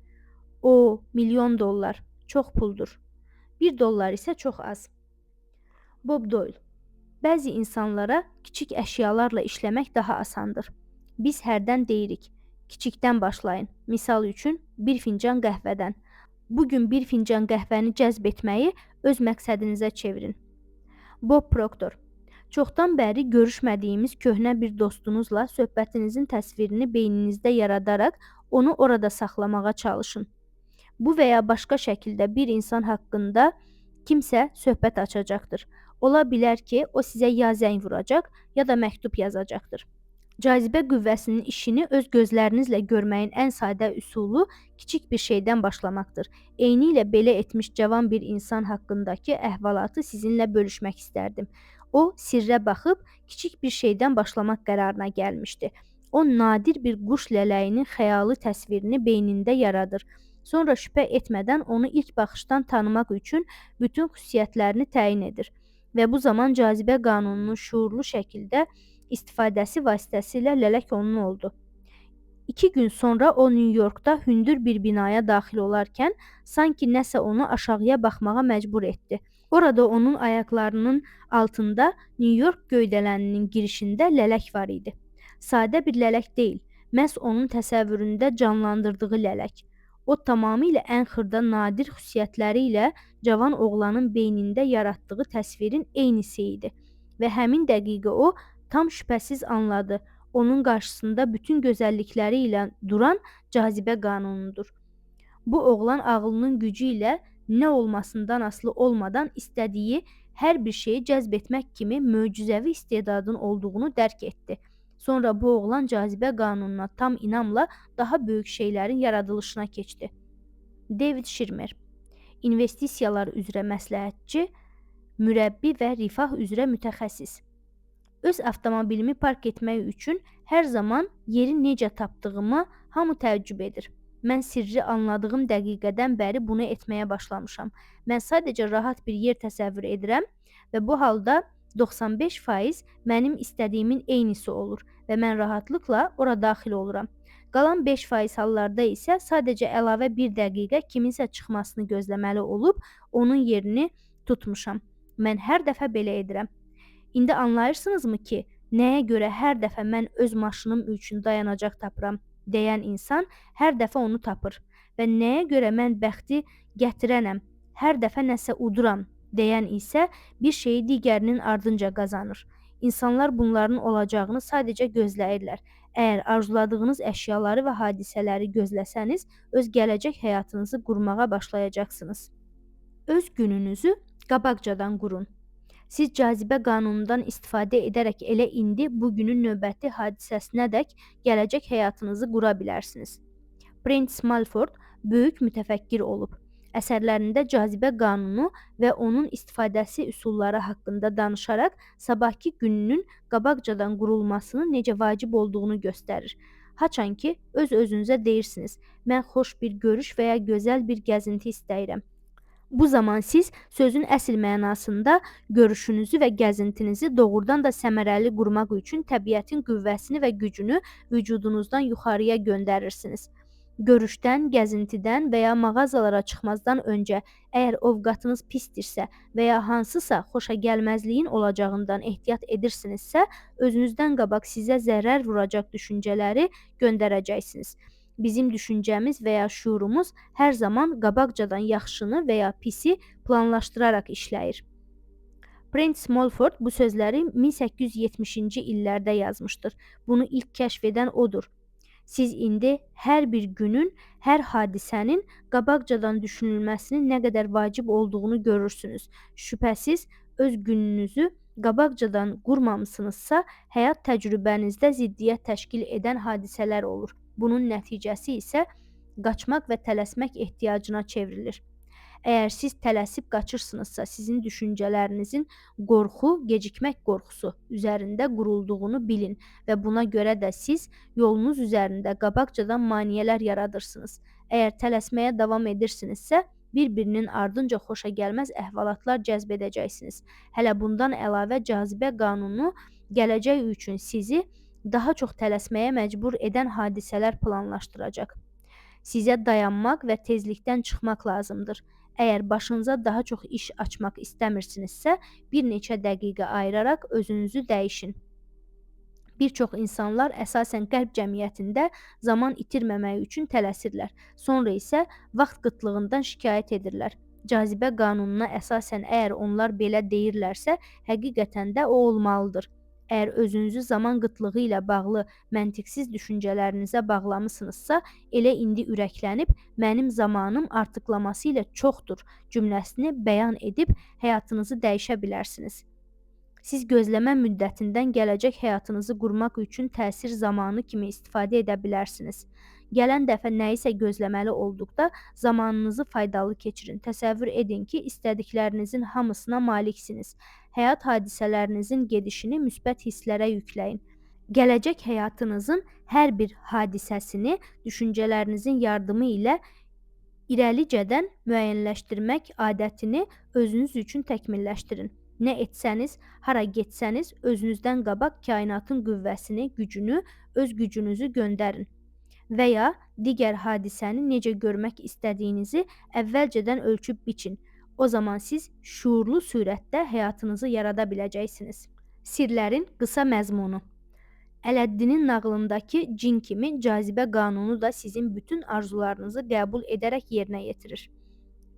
O, milyon dollar çox puldur. 1 dollar isə çox az. Bob Doyle. Bəzi insanlara kiçik əşyalarla işləmək daha asandır. Biz hərdən deyirik, kiçikdən başlayın. Misal üçün, bir fincan qəhvədən. Bugün bir fincan qəhvəni cəzb etməyi öz məqsədinizə çevirin. Bob Proctor. Çoxdan bəri görüşmədiyimiz köhnə bir dostunuzla söhbətinizin təsvirini beyninizdə yaradaraq onu orada saxlamağa çalışın. Bu və ya başqa şəkildə bir insan haqqında kimsə söhbət açacaqdır. Ola bilər ki, o sizə ya zəng vuracaq, ya da məktub yazacaqdır. Cazibə qüvvəsinin işini öz gözlərinizlə görməyin ən sadə üsulu kiçik bir şeydən başlamaqdır. Eynilə belə etmiş cavan bir insan haqqındakı əhvalatı sizinlə bölüşmək istərdim. O, sirrə baxıb kiçik bir şeydən başlamaq qərarına gəlmişdi. O, nadir bir quş lələyinin xəyalı təsvirini beynində yaradır. Sonra şübhə etmədən onu ilk baxışdan tanımaq üçün bütün xüsusiyyətlərini təyin edir. Və bu zaman cazibə qanununun şuurlu şəkildə istifadəsi vasitəsilə lələk onun oldu. 2 gün sonra o New Yorkda hündür bir binaya daxil olarkən sanki nəsə onu aşağıya baxmağa məcbur etdi. Orada onun ayaqlarının altında New York göydələninin girişində lələk var idi. Sadə bir lələk deyil, məhz onun təsəvvüründə canlandırdığı lələk. O tamamilə ən xırda nadir xüsusiyyətləri ilə cavan oğlanın beynində yaratdığı təsvirin eynisi idi. Və həmin dəqiqə o tam şübhəsiz anladı. Onun qarşısında bütün gözəllikləri ilə duran cazibə qanunudur. Bu oğlan ağlının gücü ilə nə olmasından asılı olmadan istədiyi hər bir şeyi cəzb etmək kimi möcüzəvi istedadın olduğunu dərk etdi. Sonra bu oğlan cazibə qanununa tam inamla daha böyük şeylərin yaradılışına keçdi. David Schirmer, investisiyalar üzrə məsləhətçi, mürəbbi və rifah üzrə mütəxəssis. Öz avtomobilimi park etmək üçün hər zaman yeri necə tapdığıma hamı təəccüb edir. Mən sirri anladığım dəqiqədən bəri bunu etməyə başlamışam. Mən sadəcə rahat bir yer təsəvvür edirəm və bu halda 95% mənim istədiyimin eynisi olur və mən rahatlıqla ora daxil oluram. Qalan 5% hallarda isə sadəcə əlavə bir dəqiqə kiminsə çıxmasını gözləməli olub onun yerini tutmuşam. Mən hər dəfə belə edirəm. İndi anlayırsınızmı ki, nəyə görə hər dəfə mən öz maşınım üçün dayanacaq tapıram deyən insan hər dəfə onu tapır və nəyə görə mən bəxti gətirənəm, hər dəfə nəsə uduram deyən isə bir şeyi digərinin ardınca qazanır. İnsanlar bunların olacağını sadəcə gözləyirlər. Əgər arzuladığınız əşyaları və hadisələri gözləsəniz, öz gələcək həyatınızı qurmağa başlayacaqsınız. Öz gününüzü qabaqcadan qurun. Siz cazibə qanunundan istifadə edərək elə indi bugünün növbəti hadisəsinədək gələcək həyatınızı qura bilərsiniz. Prentice Mulford böyük mütəfəkkir olub. Əsərlərində cazibə qanunu və onun istifadəsi üsulları haqqında danışaraq sabahkı gününün qabaqcadan qurulmasının necə vacib olduğunu göstərir. Haçan ki, öz-özünüzə deyirsiniz, mən xoş bir görüş və ya gözəl bir gəzinti istəyirəm. Bu zaman siz sözün əsl mənasında görüşünüzü və gəzintinizi doğrudan da səmərəli qurmaq üçün təbiətin qüvvəsini və gücünü vücudunuzdan yuxarıya göndərirsiniz. Görüşdən, gəzintidən və ya mağazalara çıxmazdan öncə əgər ovqatınız pisdirsə və ya hansısa xoşagəlməzliyin olacağından ehtiyat edirsinizsə, özünüzdən qabaq sizə zərər vuracaq düşüncələri göndərəcəksiniz. Bizim düşüncəmiz və ya şuurumuz hər zaman qabaqcadan yaxşını və ya pisi planlaşdıraraq işləyir. Prentice Mulford bu sözləri 1870-ci illərdə yazmışdır. Bunu ilk kəşf edən odur. Siz indi hər bir günün, hər hadisənin qabaqcadan düşünülməsinin nə qədər vacib olduğunu görürsünüz. Şübhəsiz öz gününüzü qabaqcadan qurmamısınızsa, həyat təcrübənizdə ziddiyyət təşkil edən hadisələr olur. Bunun nəticəsi isə qaçmaq və tələsmək ehtiyacına çevrilir. Əgər siz tələsib qaçırsınızsa, sizin düşüncələrinizin qorxu, gecikmək qorxusu üzərində qurulduğunu bilin və buna görə də siz yolunuz üzərində qabaqcadan maneələr yaradırsınız. Əgər tələsməyə davam edirsinizsə, Bir-birinin ardınca xoşagəlməz əhvalatlar cəzb edəcəksiniz. Hələ bundan əlavə cazibə qanunu gələcək üçün sizi daha çox tələsməyə məcbur edən hadisələr planlaşdıracaq. Sizə dayanmaq və tezlikdən çıxmaq lazımdır. Əgər başınıza daha çox iş açmaq istəmirsinizsə, bir neçə dəqiqə ayıraraq özünüzü dəyişin. Bir çox insanlar əsasən qərb cəmiyyətində zaman itirməmək üçün tələsirlər. Sonra isə vaxt qıtlığından şikayət edirlər. Cazibə qanununa əsasən əgər onlar belə deyirlərsə, həqiqətən də o olmalıdır. Əgər özünüzü zaman qıtlığı ilə bağlı məntiqsiz düşüncələrinizə bağlamısınızsa, elə indi ürəklənib mənim zamanım artıqlaması ilə çoxdur cümləsini bəyan edib həyatınızı dəyişə bilərsiniz. Siz gözləmə müddətindən gələcək həyatınızı qurmaq üçün təsir zamanı kimi istifadə edə bilərsiniz. Gələn dəfə nəyisə gözləməli olduqda zamanınızı faydalı keçirin. Təsəvvür edin ki, istədiklərinizin hamısına maliksiniz. Həyat hadisələrinizin gedişini müsbət hisslərə yükləyin. Gələcək həyatınızın hər bir hadisəsini düşüncələrinizin yardımı ilə irəlicədən müəyyənləşdirmək adətini özünüz üçün təkmilləşdirin. Nə etsəniz, hara getsəniz, özünüzdən qabaq kainatın qüvvəsini, gücünü, öz gücünüzü göndərin və ya digər hadisəni necə görmək istədiyinizi əvvəlcədən ölçüb biçin. O zaman siz şuurlu surətdə həyatınızı yarada biləcəksiniz. Sirlərin qısa məzmunu. Ələddinin nağılındakı cin kimi cazibə qanunu da sizin bütün arzularınızı qəbul edərək yerinə yetirir.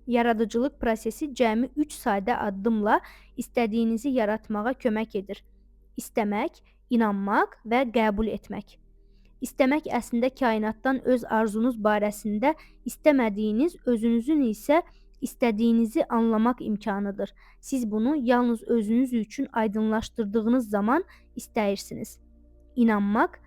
Yaradıcılıq prosesi cəmi 3 sadə addımla istədiyinizi yaratmağa kömək edir. İstəmək, inanmaq və qəbul etmək. İstəmək əslində kainatdan öz arzunuz barəsində istəmədiyiniz, özünüzün isə istədiyinizi anlamaq imkanıdır. Siz bunu yalnız özünüz üçün aydınlaşdırdığınız zaman istəyirsiniz. İnanmaq,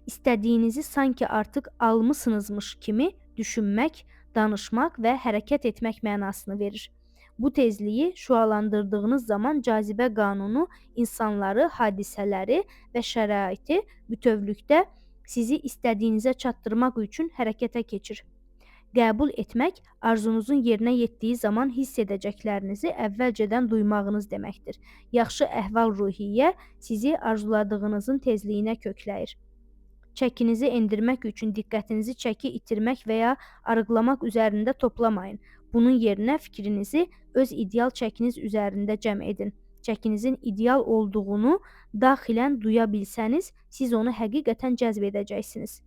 istədiyinizi sanki artıq almısınızmış kimi düşünmək, danışmaq və hərəkət etmək mənasını verir. Bu tezliyi şüalandırdığınız zaman cazibə qanunu insanları, hadisələri və şəraiti bütövlükdə sizi istədiyinizə çatdırmaq üçün hərəkətə keçir. Qəbul etmək, arzunuzun yerinə yetdiyi zaman hiss edəcəklərinizi əvvəlcədən duymağınız deməkdir. Yaxşı əhval-ruhiyyə sizi arzuladığınızın tezliyinə kökləyir. Çəkinizi endirmək üçün diqqətinizi çəki itirmək və ya arıqlamaq üzərində toplamayın. Bunun yerinə fikrinizi öz ideal çəkiniz üzərində cəm edin. Çəkinizin ideal olduğunu daxilən duya bilsəniz, siz onu həqiqətən cəzb edəcəksiniz.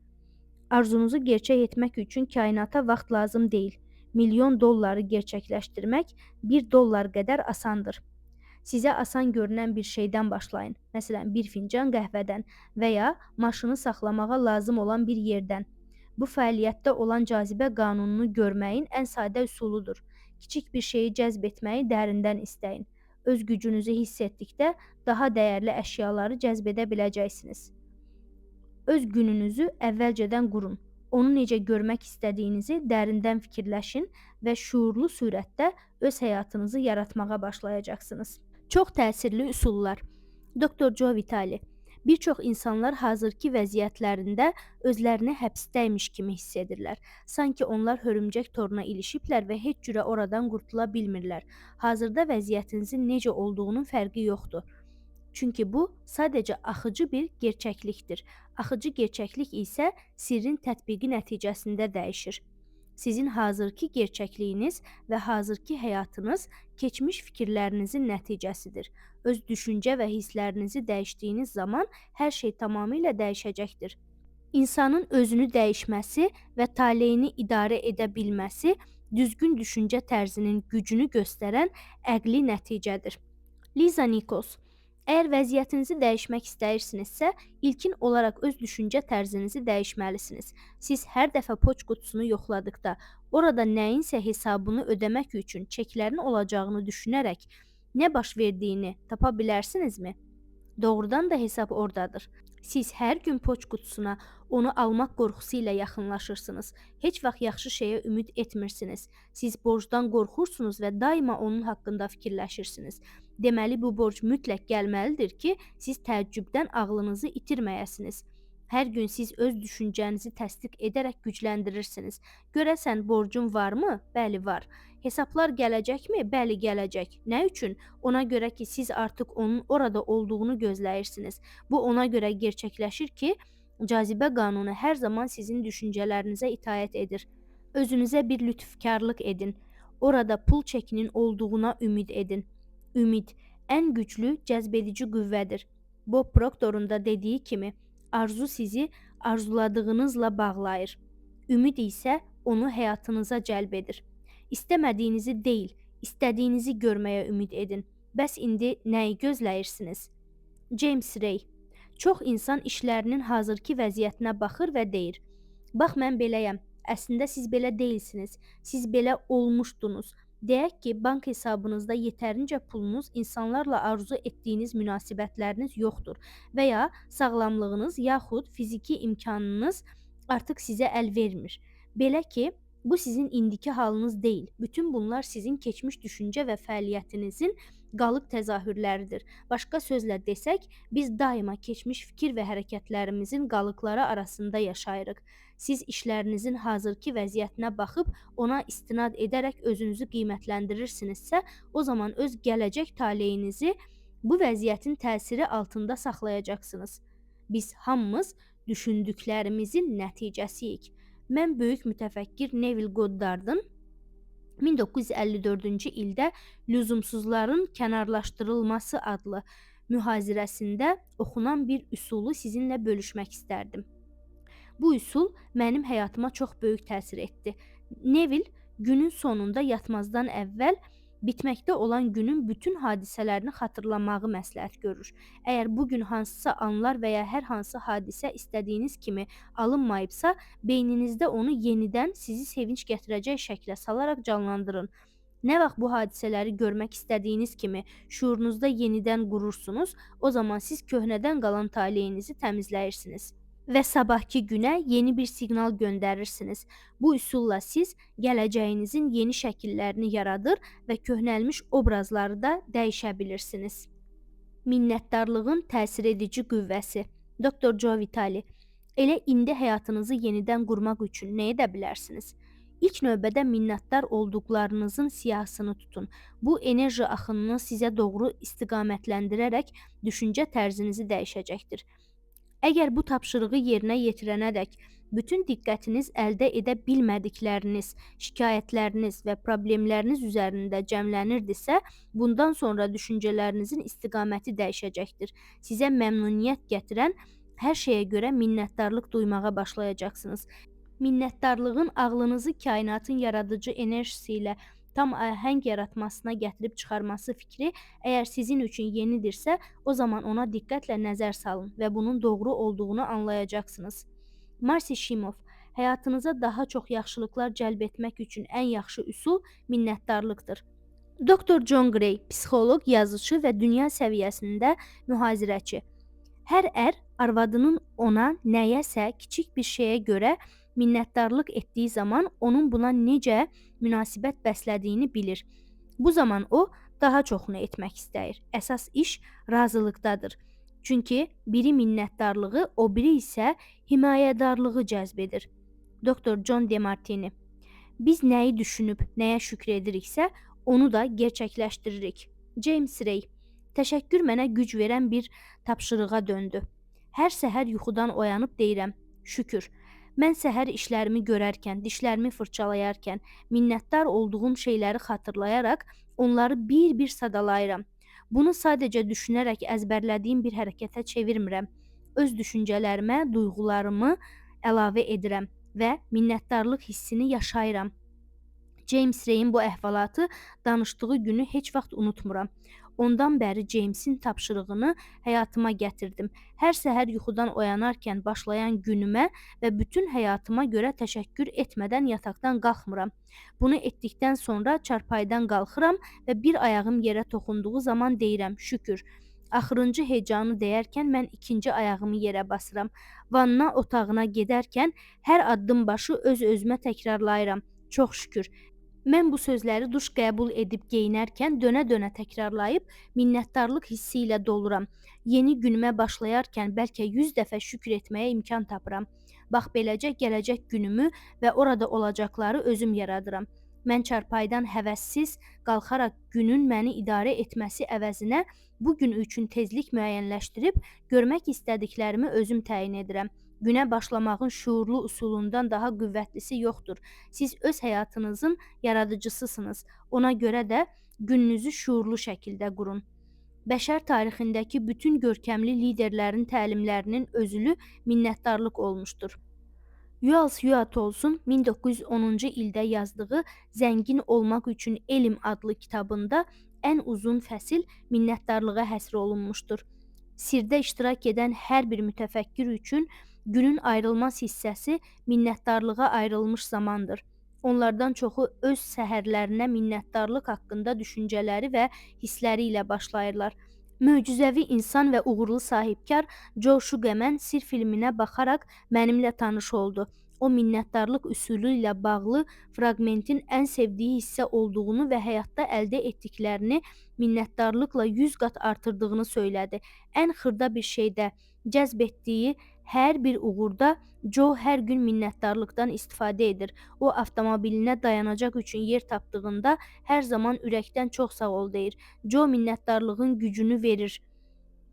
Arzunuzu gerçək etmək üçün kainata vaxt lazım deyil. $1 milyon gerçəkləşdirmək $1 qədər asandır. Sizə asan görünən bir şeydən başlayın. Məsələn, bir fincan qəhvədən və ya maşını saxlamağa lazım olan bir yerdən. Bu fəaliyyətdə olan cazibə qanununu görməyin ən sadə üsuludur. Kiçik bir şeyi cəzb etməyi dərindən istəyin. Öz gücünüzü hiss etdikdə daha dəyərli əşyaları cəzb edə biləcəksiniz. Öz gününüzü əvvəlcədən qurun. Onu necə görmək istədiyinizi dərindən fikirləşin və şuurlu surətdə öz həyatınızı yaratmağa başlayacaqsınız. Çox təsirli üsullar. Dr. Joe Vitale. Bir çox insanlar hazırki vəziyyətlərində özlərini həbsdəymiş kimi hiss edirlər. Sanki onlar hörümcək toruna ilişiblər və heç cürə oradan qurtula bilmirlər. Hazırda vəziyyətinizin necə olduğunun fərqi yoxdur. Çünki bu sadəcə axıcı bir gerçəklikdir. Axıcı gerçəklik isə sirrin tətbiqi nəticəsində dəyişir. Sizin hazırki gerçəkliyiniz və hazırki həyatınız keçmiş fikirlərinizin nəticəsidir. Öz düşüncə və hisslərinizi dəyişdiyiniz zaman hər şey tamamilə dəyişəcəkdir. İnsanın özünü dəyişməsi və taleyini idarə edə bilməsi düzgün düşüncə tərzinin gücünü göstərən əqli nəticədir. Liza Nichols. Əgər vəziyyətinizi dəyişmək istəyirsinizsə, ilkin olaraq öz düşüncə tərzinizi dəyişməlisiniz. Siz hər dəfə poçt qutusunu yoxladıqda, orada nəyinsə hesabını ödəmək üçün çeklərin olacağını düşünərək nə baş verdiyini tapa bilərsinizmi? Doğrudan da hesab oradadır. Siz hər gün poçt qutusuna onu almaq qorxusu ilə yaxınlaşırsınız. Heç vaxt yaxşı şeyə ümid etmirsiniz. Siz borcdan qorxursunuz və daima onun haqqında fikirləşirsiniz. Deməli, bu borc mütləq gəlməlidir ki, siz təəccübdən ağlınızı itirməyəsiniz. Hər gün siz öz düşüncənizi təsdiq edərək gücləndirirsiniz. Görəsən borcum varmı? Bəli, var. Hesablar gələcəkmi? Bəli, gələcək. Nə üçün? Ona görə ki, siz artıq onun orada olduğunu gözləyirsiniz. Bu ona görə gerçəkləşir ki, cazibə qanunu hər zaman sizin düşüncələrinizə itaət edir. Özünüzə bir lütfkarlıq edin. Orada pul çekinin olduğuna ümid edin. Ümid ən güclü cəzbedici qüvvədir. Bob Proctor'un da dediyi kimi, arzu sizi arzuladığınızla bağlayır. Ümid isə onu həyatınıza cəlb edir. İstəmədiyinizi deyil, istədiyinizi görməyə ümid edin. Bəs indi nəyi gözləyirsiniz? James Ray. Çox insan işlərinin hazırki vəziyyətinə baxır və deyir: "Bax mən beləyəm." Əslində siz belə deyilsiniz. Siz belə olmuşdunuz. Deyək ki, bank hesabınızda yetərincə pulunuz, insanlarla arzu etdiyiniz münasibətləriniz yoxdur və ya sağlamlığınız yaxud fiziki imkanınız artıq sizə əl vermir. Belə ki, bu sizin indiki halınız deyil. Bütün bunlar sizin keçmiş düşüncə və fəaliyyətinizin qalıq təzahürləridir. Başqa sözlə desək, biz daima keçmiş fikir və hərəkətlərimizin qalıqları arasında yaşayırıq. Siz işlərinizin hazırki vəziyyətinə baxıb ona istinad edərək özünüzü qiymətlərindirirsiniz,isə o zaman öz gələcək taleyinizi bu vəziyyətin təsiri altında saxlayacaqsınız. Biz hamımız düşündüklərimizin nəticəsiyik. Mən böyük mütəfəkkir Neville Goddard'ın 1954-cü ildə Lüzumsuzların kənarlaşdırılması adlı mühazirəsində oxunan bir üsulu sizinlə bölüşmək istərdim. Bu üsul mənim həyatıma çox böyük təsir etdi. Neville günün sonunda yatmazdan əvvəl bitməkdə olan günün bütün hadisələrini xatırlamağı məsləhət görür. Əgər bu gün hansısa anlar və ya hər hansı hadisə istədiyiniz kimi alınmayıbsa, beyninizdə onu yenidən sizi sevinç gətirəcək şəklə salaraq canlandırın. Nə vaxt bu hadisələri görmək istədiyiniz kimi şüurunuzda yenidən qurursunuz, o zaman siz köhnədən qalan taleyinizi təmizləyirsiniz və sabahki günə yeni bir siqnal göndərirsiniz. Bu üsulla siz gələcəyinizin yeni şəkillərini yaradır və köhnəlmiş obrazları da dəyişə bilirsiniz. Minnətdarlığın təsir edici qüvvəsi. Dr. Joe Vitale. Elə indi həyatınızı yenidən qurmaq üçün nə edə bilərsiniz? İlk növbədə minnətdar olduqlarınızın siyahısını tutun. Bu enerji axınını sizə doğru istiqamətləndirərək düşüncə tərzinizi dəyişəcəkdir. Əgər bu tapşırığı yerinə yetirənədək bütün diqqətiniz əldə edə bilmədikləriniz, şikayətləriniz və problemləriniz üzərində cəmlənirdisə, bundan sonra düşüncələrinizin istiqaməti dəyişəcəkdir. Sizə məmnuniyyət gətirən hər şeyə görə minnətdarlıq duymağa başlayacaqsınız. Minnətdarlığın ağlınızı kainatın yaradıcı enerjisi ilə tam ahəng yaratmasına gətirib çıxarması fikri əgər sizin üçün yenidirsə, o zaman ona diqqətlə nəzər salın və bunun doğru olduğunu anlayacaqsınız. Marci Shimoff, həyatınıza daha çox yaxşılıqlar cəlb etmək üçün ən yaxşı üsul minnətdarlıqdır. Dr. John Gray, psixoloq, yazıçı və dünya səviyyəsində mühazirəçi. Hər ər arvadının ona nəyəsə kiçik bir şeyə görə minnətdarlıq etdiyi zaman onun buna necə münasibət bəslədiyini bilir. Bu zaman o daha çoxunu etmək istəyir. Əsas iş razılıqdadır. Çünki biri minnətdarlığı, o biri isə himayədarlığı cəzb edir. Dr. John DeMartini. Biz nəyi düşünüb, nəyə şükr ediriksə, onu da gerçəkləşdiririk. James Ray. Təşəkkür mənə güc verən bir tapşırığa döndü. Hər səhər yuxudan oyanıb deyirəm: şükür. Mən səhər işlərimi görərkən, dişlərimi fırçalayarkən, minnətdar olduğum şeyləri xatırlayaraq onları bir-bir sadalayıram. Bunu sadəcə düşünərək əzbərlədiyim bir hərəkətə çevirmirəm. Öz düşüncələrimə, duyğularımı əlavə edirəm və minnətdarlıq hissini yaşayıram. James Ray'in bu əhvalatı danışdığı günü heç vaxt unutmuram. Ondan bəri James'in tapşırığını həyatıma gətirdim. Hər səhər yuxudan oyanarkən başlayan günümə və bütün həyatıma görə təşəkkür etmədən yataqdan qalxmıram. Bunu etdikdən sonra çarpayıdan qalxıram və bir ayağım yerə toxunduğu zaman deyirəm: şükür. Axırıncı hecanı deyərkən mən ikinci ayağımı yerə basıram. Vanna otağına gedərkən hər addım başı öz-özümə təkrarlayıram: çox şükür. Mən bu sözləri duş qəbul edib geyinərkən dönə-dönə təkrarlayıb minnətdarlıq hissi ilə doluram. Yeni günümə başlayarkən bəlkə 100 dəfə şükür etməyə imkan tapıram. Bax beləcə gələcək günümü və orada olacaqları özüm yaradıram. Mən çarpayıdan həvəssiz qalxaraq günün məni idarə etməsi əvəzinə bu gün üçün tezlik müəyyənləşdirib görmək istədiklərimi özüm təyin edirəm. Günə başlamağın şüurlu üsulundan daha qüvvətlisi yoxdur. Siz öz həyatınızın yaradıcısısınız. Ona görə də gününüzü şüurlu şəkildə qurun. Bəşər tarixindəki bütün görkəmli liderlərin təlimlərinin özülü minnətdarlıq olmuşdur. Yuals Yuatolsun 1910-cu ildə yazdığı Zəngin olmaq üçün elm adlı kitabında ən uzun fəsil minnətdarlığa həsr olunmuşdur. Sirdə iştirak edən hər bir mütəfəkkir üçün günün ayrılmaz hissəsi minnətdarlığa ayrılmış zamandır. Onlardan çoxu öz səhərlərinə minnətdarlıq haqqında düşüncələri və hissləri ilə başlayırlar. Möcüzəvi insan və uğurlu sahibkar Joe Sugarman Sir filminə baxaraq mənimlə tanış oldu. O, minnətdarlıq üsulu ilə bağlı fraqmentin ən sevdiyi hissə olduğunu və həyatda əldə etdiklərini minnətdarlıqla 100 qat artırdığını söylədi. Ən xırda bir şeydə cəzb etdiyi hər bir uğurda Joe hər gün minnətdarlıqdan istifadə edir. O, avtomobilinə dayanacaq üçün yer tapdığında hər zaman ürəkdən çox sağ ol deyir. Joe minnətdarlığın gücünü verir.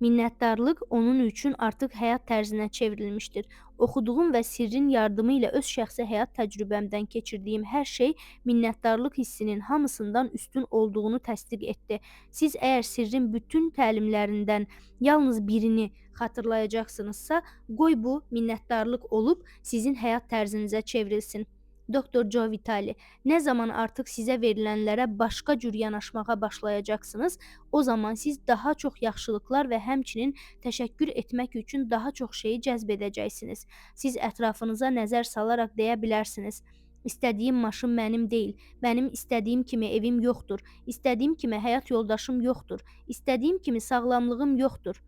Minnətdarlıq onun üçün artıq həyat tərzinə çevrilmişdir. Oxuduğum və sirrin yardımı ilə öz şəxsi həyat təcrübəmdən keçirdiyim hər şey minnətdarlıq hissinin hamısından üstün olduğunu təsdiq etdi. Siz əgər sirrin bütün təlimlərindən yalnız birini xatırlayacaqsınızsa, qoy bu minnətdarlıq olub sizin həyat tərzinizə çevrilsin. Dr. Joe Vitale, nə zaman artıq sizə verilənlərə başqa cür yanaşmağa başlayacaqsınız, o zaman siz daha çox yaxşılıqlar və həmçinin təşəkkür etmək üçün daha çox şeyi cəzb edəcəksiniz. Siz ətrafınıza nəzər salaraq deyə bilərsiniz: İstədiyim maşın mənim deyil, mənim istədiyim kimi evim yoxdur, istədiyim kimi həyat yoldaşım yoxdur, istədiyim kimi sağlamlığım yoxdur.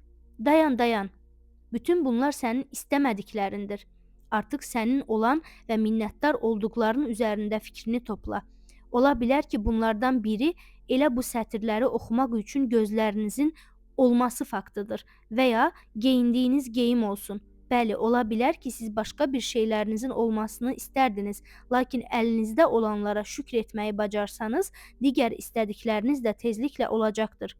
Dayan, dayan. Bütün bunlar sənin istəmədiklərindir. Artıq sənin olan və minnətdar olduqların üzərində fikrini topla. Ola bilər ki, bunlardan biri elə bu sətirləri oxumaq üçün gözlərinizin olması faktıdır və ya geyindiyiniz geyim olsun. Bəli, ola bilər ki, siz başqa bir şeylərinizin olmasını istərdiniz, lakin əlinizdə olanlara şükr etməyi bacarsanız, digər istədikləriniz də tezliklə olacaqdır.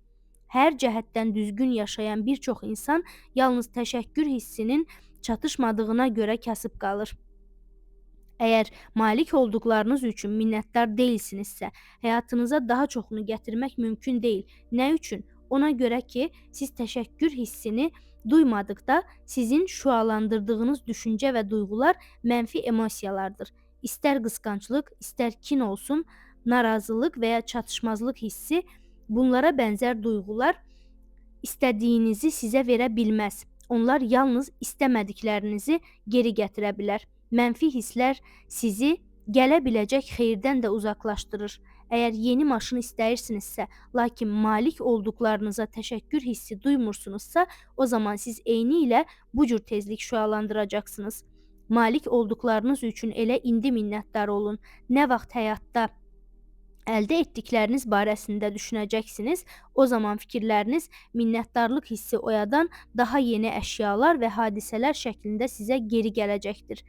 Hər cəhətdən düzgün yaşayan bir çox insan yalnız təşəkkür hissinin çatışmadığına görə kasıb qalır. Əgər malik olduqlarınız üçün minnətdar deyilsinizsə, həyatınıza daha çoxunu gətirmək mümkün deyil. Nə üçün? Ona görə ki, siz təşəkkür hissini duymadıqda sizin şüalandırdığınız düşüncə və duyğular mənfi emosiyalardır. İstər qısqanclıq, istər kin olsun, narazılıq və ya çatışmazlıq hissi, bunlara bənzər duyğular istədiyinizi sizə verə bilməz. Onlar yalnız istəmədiklərinizi geri gətirə bilər. Mənfi hisslər sizi gələ biləcək xeyirdən də uzaqlaşdırır. Əgər yeni maşın istəyirsinizsə, lakin malik olduqlarınıza təşəkkür hissi duymursunuzsa, o zaman siz eyni ilə bu cür tezlik şüalandıracaqsınız. Malik olduqlarınız üçün elə indi minnətdar olun. Nə vaxt həyatda əldə etdikləriniz barəsində düşünəcəksiniz, o zaman fikirləriniz minnətdarlıq hissi oyadan daha yeni əşyalar və hadisələr şəklində sizə geri gələcəkdir.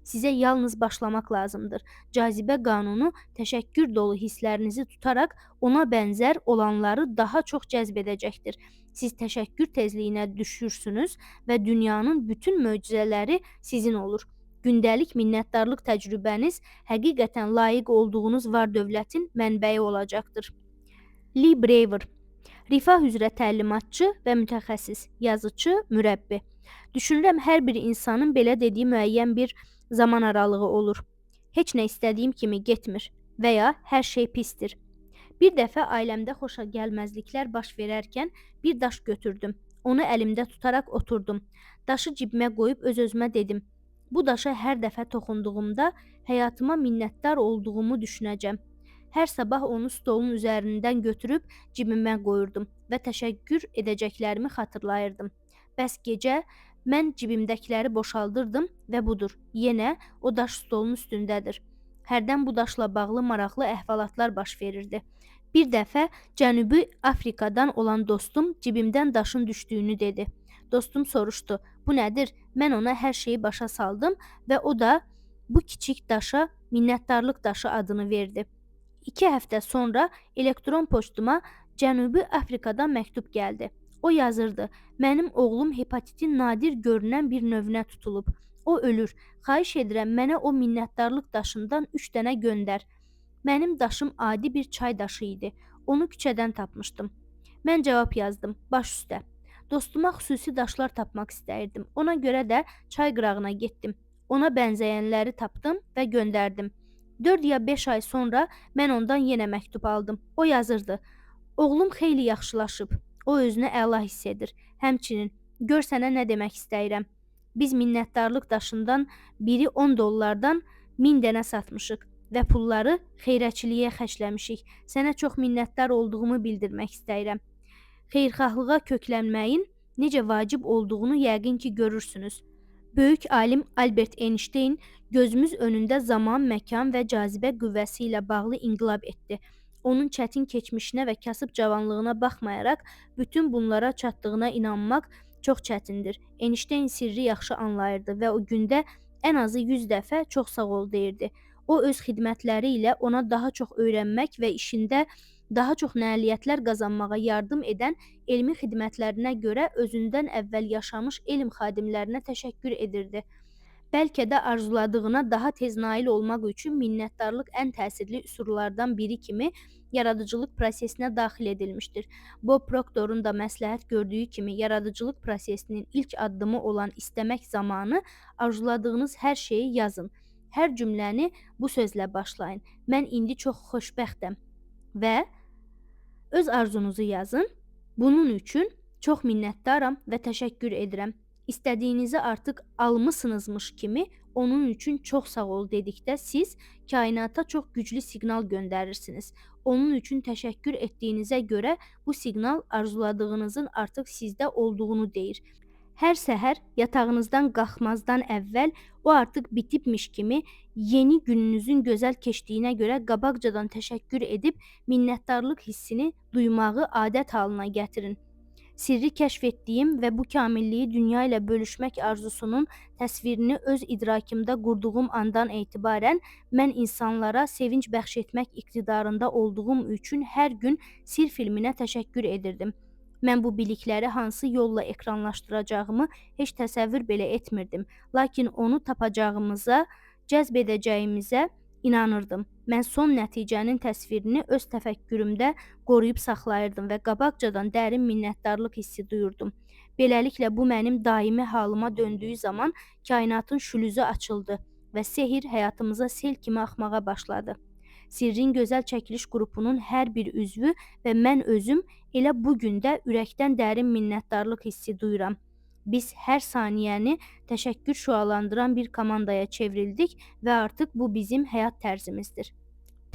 Sizə yalnız başlamaq lazımdır. Cazibə qanunu təşəkkür dolu hisslərinizi tutaraq ona bənzər olanları daha çox cəzb edəcəkdir. Siz təşəkkür tezliyinə düşürsünüz və dünyanın bütün möcüzələri sizin olur. Gündəlik minnətdarlıq təcrübəniz həqiqətən layiq olduğunuz var dövlətin mənbəyi olacaqdır. Lee Braver, rifah üzrə təlimatçı və mütəxəssis, yazıçı, mürəbbi. Düşünürəm, hər bir insanın belə dediyi müəyyən bir zaman aralığı olur. Heç nə istədiyim kimi getmir və ya hər şey pisdir. Bir dəfə ailəmdə xoşagəlməzliklər baş verərkən bir daş götürdüm. Onu əlimdə tutaraq oturdum. Daşı cibimə qoyub öz-özümə dedim: bu daşa hər dəfə toxunduğumda həyatıma minnətdar olduğumu düşünəcəm. Hər sabah onu stolun üzərindən götürüb cibimə qoyurdum və təşəkkür edəcəklərimi xatırlayırdım. Bəs gecə mən cibimdəkiləri boşaldırdım və budur, yenə o daş stolun üstündədir. Hərdən bu daşla bağlı maraqlı əhvalatlar baş verirdi. Bir dəfə Cənubi Afrikadan olan dostum cibimdən daşın düşdüyünü dedi. Dostum soruşdu, bu nədir? Mən ona hər şeyi başa saldım və o da bu kiçik daşa minnətdarlıq daşı adını verdi. 2 həftə sonra elektron poçtuma Cənubi Afrikadan məktub gəldi. O yazırdı, mənim oğlum hepatitin nadir görünən bir növünə tutulub. O ölür. Xahiş edirəm, mənə o minnətdarlıq daşından 3 dənə göndər. Mənim daşım adi bir çay daşı idi. Onu küçədən tapmışdım. Mən cavab yazdım, baş üstə. Dostuma xüsusi daşlar tapmaq istəyirdim. Ona görə də çay qırağına getdim. Ona bənzəyənləri tapdım və göndərdim. 4 ya 5 ay sonra mən ondan yenə məktub aldım. O yazırdı, oğlum xeyli yaxşılaşıb. O özünü əla hiss edir. Həmçinin, gör sənə nə demək istəyirəm. Biz minnətdarlıq daşından biri 10 dollardan 1000 dənə satmışıq və pulları xeyrəçiliyə xərcləmişik. Sənə çox minnətdar olduğumu bildirmək istəyirəm. Xeyirxahlığa köklənməyin necə vacib olduğunu yəqin ki görürsünüz. Böyük alim Albert Einstein gözümüz önündə zaman, məkan və cazibə qüvvəsi ilə bağlı inqilab etdi. Onun çətin keçmişinə və kasıb cavanlığına baxmayaraq bütün bunlara çatdığına inanmaq çox çətindir. Einstein sirri yaxşı anlayırdı və o gündə ən azı 100 dəfə çox sağ ol deyirdi. O öz xidmətləri ilə ona daha çox öyrənmək və işində daha çox nailiyyətlər qazanmağa yardım edən elmi xidmətlərinə görə özündən əvvəl yaşamış elm xadimlərinə təşəkkür edirdi. Bəlkə də arzuladığına daha tez nail olmaq üçün minnətdarlıq ən təsirli üsullardan biri kimi yaradıcılıq prosesinə daxil edilmişdir. Bob Proctor'un da məsləhət gördüyü kimi yaradıcılıq prosesinin ilk addımı olan istəmək zamanı arzuladığınız hər şeyi yazın. Hər cümləni bu sözlə başlayın. Mən indi çox xoşbəxtəm və öz arzunuzu yazın. Bunun üçün çox minnətdaram və təşəkkür edirəm. İstədiyinizi artıq almısınızmış kimi onun üçün çox sağ ol dedikdə siz kainata çox güclü siqnal göndərirsiniz. Onun üçün təşəkkür etdiyinizə görə bu siqnal arzuladığınızın artıq sizdə olduğunu deyir. Hər səhər yatağınızdan qalxmazdan əvvəl o artıq bitibmiş kimi yeni gününüzün gözəl keçdiyinə görə qabaqcadan təşəkkür edib minnətdarlıq hissini duymağı adət halına gətirin. Sirri kəşf etdiyim və bu kamilliyi dünya ilə bölüşmək arzusunun təsvirini öz idrakımda qurduğum andan etibarən mən insanlara sevinc bəxş etmək iqtidarında olduğum üçün hər gün sir filminə təşəkkür edirdim. Mən bu bilikləri hansı yolla ekranlaşdıracağımı heç təsəvvür belə etmirdim. Lakin onu tapacağımıza, cəzb edəcəyimizə inanırdım. Mən son nəticənin təsvirini öz təfəkkürümdə qoruyub saxlayırdım və qabaqcadan dərin minnətdarlıq hissi duyurdum. Beləliklə, bu mənim daimi halıma döndüyü zaman kainatın şülüzü açıldı və sehir həyatımıza sel kimi axmağa başladı. Sirrin gözəl çəkiliş qrupunun hər bir üzvü və mən özüm elə bu gündə ürəkdən dərin minnətdarlıq hissi duyuram. Biz hər saniyəni təşəkkür şüalandıran bir komandaya çevrildik və artıq bu bizim həyat tərzimizdir.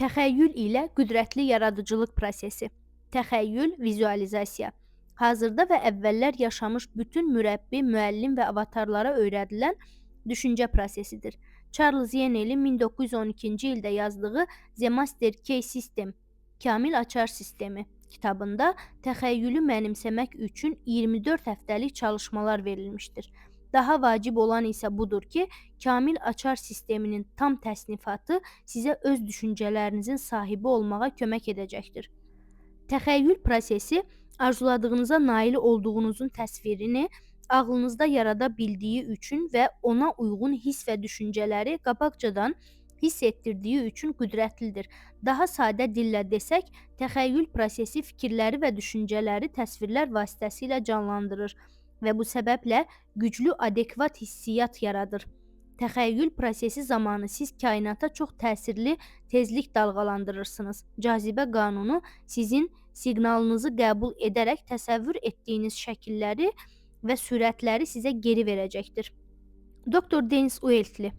Təxəyyül ilə qüdrətli yaradıcılıq prosesi. Təxəyyül, vizualizasiya. Hazırda və əvvəllər yaşamış bütün mürəbbi, müəllim və avatarlara öyrədilən düşüncə prosesidir. Charles Yenel'in 1912-ci ildə yazdığı The Master Key System, Kamil Açar Sistemi kitabında təxəyyülü mənimsəmək üçün 24 həftəlik çalışmalar verilmişdir. Daha vacib olan isə budur ki, Kamil Açar Sisteminin tam təsnifatı sizə öz düşüncələrinizin sahibi olmağa kömək edəcəkdir. Təxəyyül prosesi arzuladığınıza nail olduğunuzun təsvirini ağlınızda yarada bildiyi üçün və ona uyğun hiss və düşüncələri qabaqcadan hiss etdirdiyi üçün qüdrətlidir. Daha sadə dillə desək, təxəyyül prosesi fikirləri və düşüncələri təsvirlər vasitəsilə canlandırır və bu səbəblə güclü adekvat hissiyat yaradır. Təxəyyül prosesi zamanı siz kainata çox təsirli tezlik dalğalandırırsınız. Cazibə qanunu sizin siqnalınızı qəbul edərək təsəvvür etdiyiniz şəkilləri və sürətləri sizə geri verəcəkdir. Dr. Dennis Ueltli.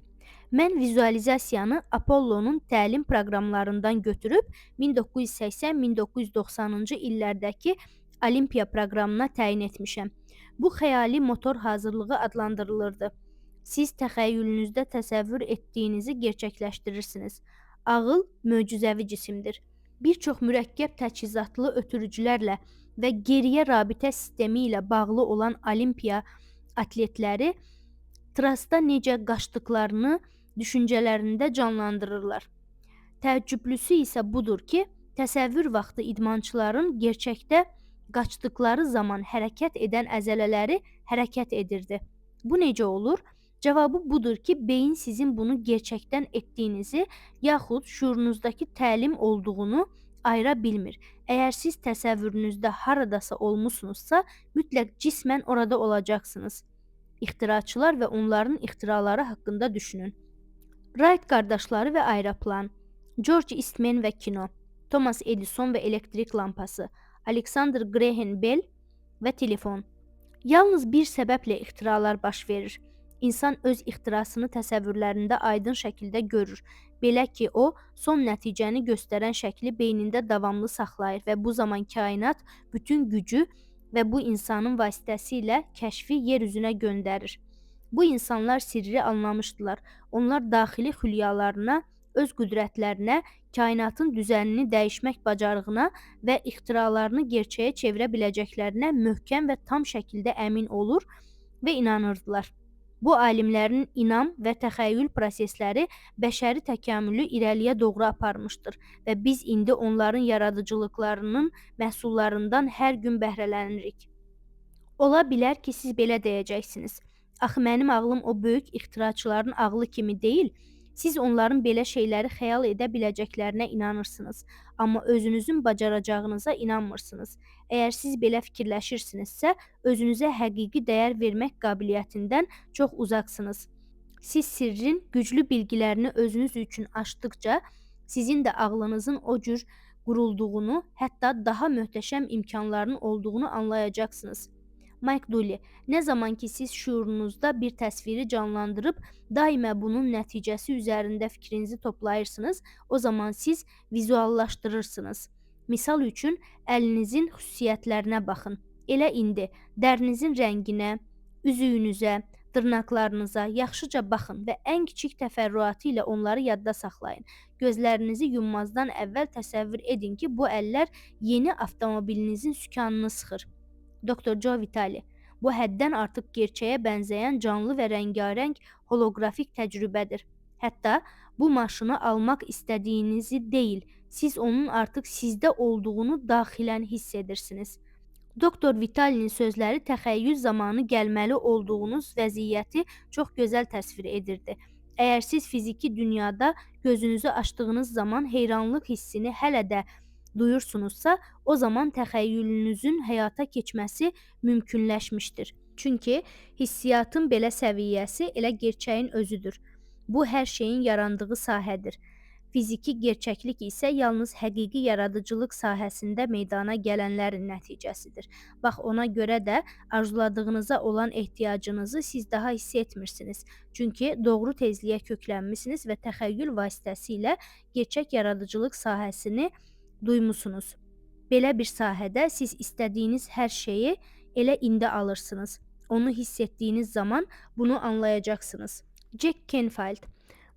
Mən vizualizasiyanı Apollonun təlim proqramlarından götürüb 1980-1990-cı illərdəki Olimpiya proqramına təyin etmişəm. Bu xəyali motor hazırlığı adlandırılırdı. Siz təxəyyülünüzdə təsəvvür etdiyinizi gerçəkləşdirirsiniz. Ağıl möcüzəvi cisimdir. Bir çox mürəkkəb təchizatlı ötürücülərlə və geriyə rabitə sistemi ilə bağlı olan olimpiya atletləri trasda necə qaçdıqlarını düşüncələrində canlandırırlar. Təəccüblüsü isə budur ki, təsəvvür vaxtı idmançıların gerçəkdə qaçdıqları zaman hərəkət edən əzələləri hərəkət edirdi. Bu necə olur? Cavabı budur ki, beyin sizin bunu gerçəkdən etdiyinizi yaxud şüurunuzdakı təlim olduğunu ayıra bilmir. Əgər siz təsəvvürünüzdə haradasa olmusunuzsa, mütləq cismən orada olacaqsınız. İxtiraçılar və onların ixtiraları haqqında düşünün. Wright qardaşları və aeroplan, George Eastman və kino, Thomas Edison və elektrik lampası, Alexander Graham Bell və telefon. Yalnız bir səbəblə ixtiralar baş verir. İnsan öz ixtirasını təsəvvürlərində aydın şəkildə görür. Belə ki, o, son nəticəni göstərən şəkli beynində davamlı saxlayır və bu zaman kainat bütün gücü və bu insanın vasitəsilə kəşfi yer üzünə göndərir. Bu insanlar sirri anlamışdılar. Onlar daxili xülyalarına, öz qüdrətlərinə, kainatın düzənini dəyişmək bacarığına və ixtiralarını gerçəyə çevirə biləcəklərinə möhkəm və tam şəkildə əmin olur və inanırdılar. Bu alimlərin inam və təxəyyül prosesləri bəşəri təkamülü irəliyə doğru aparmışdır və biz indi onların yaradıcılıqlarının məhsullarından hər gün bəhrələnirik. Ola bilər ki, siz belə deyəcəksiniz. Axı mənim ağlım o böyük ixtiraçıların ağlı kimi deyil. Siz onların belə şeyləri xəyal edə biləcəklərinə inanırsınız, amma özünüzün bacaracağınıza inanmırsınız. Əgər siz belə fikirləşirsinizsə, özünüzə həqiqi dəyər vermək qabiliyyətindən çox uzaqsınız. Siz sirrin güclü bilgilərini özünüz üçün açdıqca, sizin də ağlınızın o cür qurulduğunu, hətta daha möhtəşəm imkanların olduğunu anlayacaqsınız. Mike Dooley, nə zaman ki siz şüurunuzda bir təsviri canlandırıb daima bunun nəticəsi üzərində fikrinizi toplayırsınız, o zaman siz vizuallaşdırırsınız. Misal üçün, əlinizin xüsusiyyətlərinə baxın. Elə indi dərinizin rənginə, üzüyünüzə, dırnaqlarınıza yaxşıca baxın və ən kiçik təfərrüatı ilə onları yadda saxlayın. Gözlərinizi yummazdan əvvəl təsəvvür edin ki, bu əllər yeni avtomobilinizin sükanını sıxır. Dr. Joe Vitale, bu həddən artıq gerçəyə bənzəyən canlı və rəngarəng holoqrafik təcrübədir. Hətta bu maşını almaq istədiyinizi deyil, siz onun artıq sizdə olduğunu daxilən hiss edirsiniz. Dr. Vitale'nin sözləri təxəyyül zamanı gəlməli olduğunuz vəziyyəti çox gözəl təsvir edirdi. Əgər siz fiziki dünyada gözünüzü açdığınız zaman heyranlıq hissini hələ də duyursunuzsa, o zaman təxəyyülünüzün həyata keçməsi mümkünləşmişdir. Çünki hissiyatın belə səviyyəsi elə gerçəyin özüdür. Bu, hər şeyin yarandığı sahədir. Fiziki gerçəklik isə yalnız həqiqi yaradıcılıq sahəsində meydana gələnlərin nəticəsidir. Bax, ona görə də arzuladığınıza olan ehtiyacınızı siz daha hiss etmirsiniz. Çünki doğru tezliyə köklənmisiniz və təxəyyül vasitəsilə gerçək yaradıcılıq sahəsini duymusunuz. Belə bir sahədə siz istədiyiniz hər şeyi elə indi alırsınız. Onu hiss etdiyiniz zaman bunu anlayacaqsınız. Jack Canfield.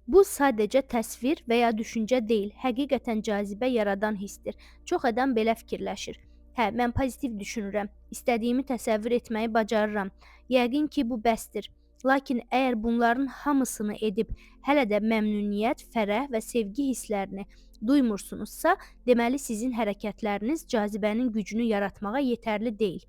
Bu sadəcə təsvir və ya düşüncə deyil, həqiqətən cazibə yaradan hissdir. Çox adam belə fikirləşir. Hə, mən pozitiv düşünürəm, istədiyimi təsəvvür etməyi bacarıram. Yəqin ki, bu bəsdir. Lakin əgər bunların hamısını edib hələ də məmnuniyyət, fərəh və sevgi hisslərini duymursunuzsa, deməli sizin hərəkətləriniz cazibənin gücünü yaratmağa yetərli deyil.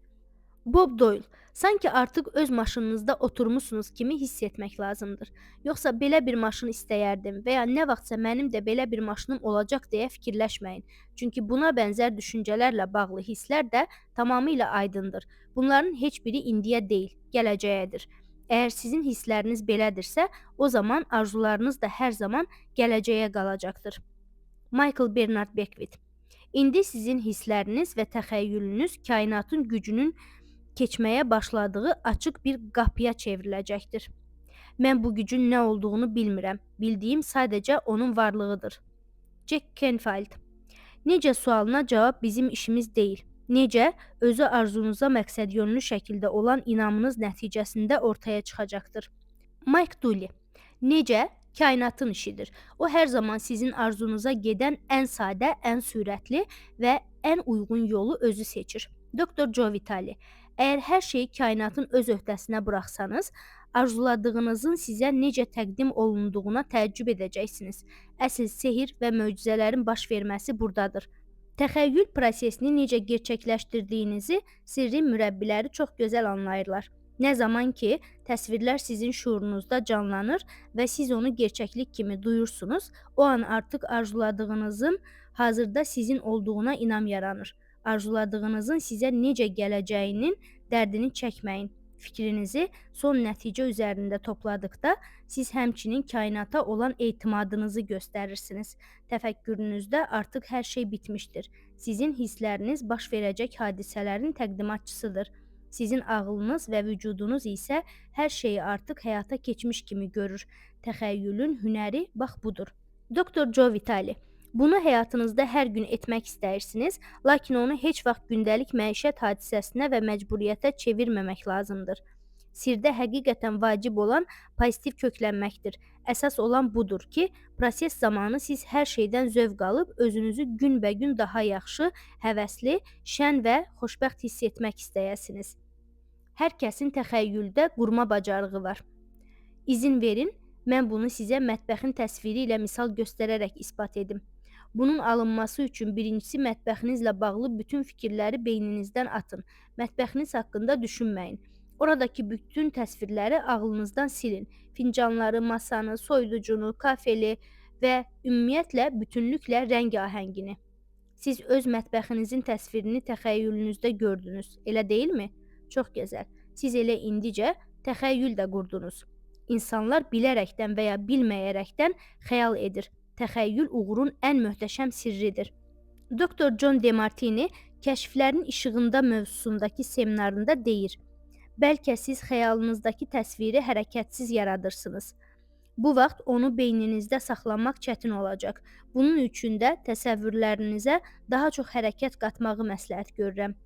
Bob Doyle, sanki artıq öz maşınınızda oturmusunuz kimi hiss etmək lazımdır. Yoxsa belə bir maşın istəyərdim və ya nə vaxtsa mənim də belə bir maşınım olacaq deyə fikirləşməyin. Çünki buna bənzər düşüncələrlə bağlı hisslər də tamamilə aydındır. Bunların heç biri indiyə deyil, gələcəyədir. Əgər sizin hissləriniz belədirsə, o zaman arzularınız da hər zaman gələcəyə qalacaqdır. Michael Bernard Beckwith. İndi sizin hissləriniz və təxəyyülünüz kainatın gücünün keçməyə başladığı açıq bir qapıya çevriləcəkdir. Mən bu gücün nə olduğunu bilmirəm. Bildiyim sadəcə onun varlığıdır. Jack Canfield. Necə sualına cavab bizim işimiz deyil. Necə, özü arzunuza məqsədyönlü şəkildə olan inamınız nəticəsində ortaya çıxacaqdır. Mike Dooley. Necə, kainatın işidir. O hər zaman sizin arzunuza gedən ən sadə, ən sürətli və ən uyğun yolu özü seçir. Dr. Joe Vitale. Əgər hər şeyi kainatın öz öhdəsinə buraxsanız, arzuladığınızın sizə necə təqdim olunduğuna təəccüb edəcəksiniz. Əsl sehir və möcüzələrin baş verməsi burdadır. Təxəyyül prosesini necə gerçəkləşdirdiyinizi sirrin mürəbbiləri çox gözəl anlayırlar. Nə zaman ki, təsvirlər sizin şuurunuzda canlanır və siz onu gerçəklik kimi duyursunuz, o an artıq arzuladığınızın hazırda sizin olduğuna inam yaranır. Arzuladığınızın sizə necə gələcəyinin dərdini çəkməyin. Fikrinizi son nəticə üzərində topladıqda siz həmçinin kainata olan etimadınızı göstərirsiniz. Təfəkkürünüzdə artıq hər şey bitmişdir. Sizin hissləriniz baş verəcək hadisələrin təqdimatçısıdır. Sizin ağlınız və vücudunuz isə hər şeyi artıq həyata keçmiş kimi görür. Təxəyyülün hünəri bax budur. Dr. Joe Vitale. Bunu həyatınızda hər gün etmək istəyirsiniz, lakin onu heç vaxt gündəlik məişət hadisəsinə və məcburiyyətə çevirməmək lazımdır. Sirdə həqiqətən vacib olan pozitiv köklənməkdir. Əsas olan budur ki, proses zamanı siz hər şeydən zövq alıb özünüzü günbəgün daha yaxşı, həvəsli, şən və xoşbəxt hiss etmək istəyəsiniz. Hər kəsin təxəyyüldə qurma bacarığı var. İzin verin, mən bunu sizə mətbəxin təsviri ilə misal göstərərək isbat edim. Bunun alınması üçün birincisi mətbəxinizlə bağlı bütün fikirləri beyninizdən atın. Mətbəxiniz haqqında düşünməyin. Oradakı bütün təsvirləri ağlınızdan silin. Fincanları, masanı, soyuducunu, kafeli və ümumiyyətlə bütünlüklə rəng ahəngini. Siz öz mətbəxinizin təsvirini təxəyyülünüzdə gördünüz, elə deyilmi? Çox gözəl. Siz elə indicə təxəyyül də qurdunuz. İnsanlar bilərəkdən və ya bilməyərəkdən xəyal edir. Təxəyyül uğurun ən möhtəşəm sirridir. Dr. John DeMartini kəşflərin işığında mövzusundakı seminarında deyir: bəlkə siz xəyalınızdakı təsviri hərəkətsiz yaradırsınız. Bu vaxt onu beyninizdə saxlamaq çətin olacaq. Bunun üçün də təsəvvürlərinizə daha çox hərəkət qatmağı məsləhət görürəm.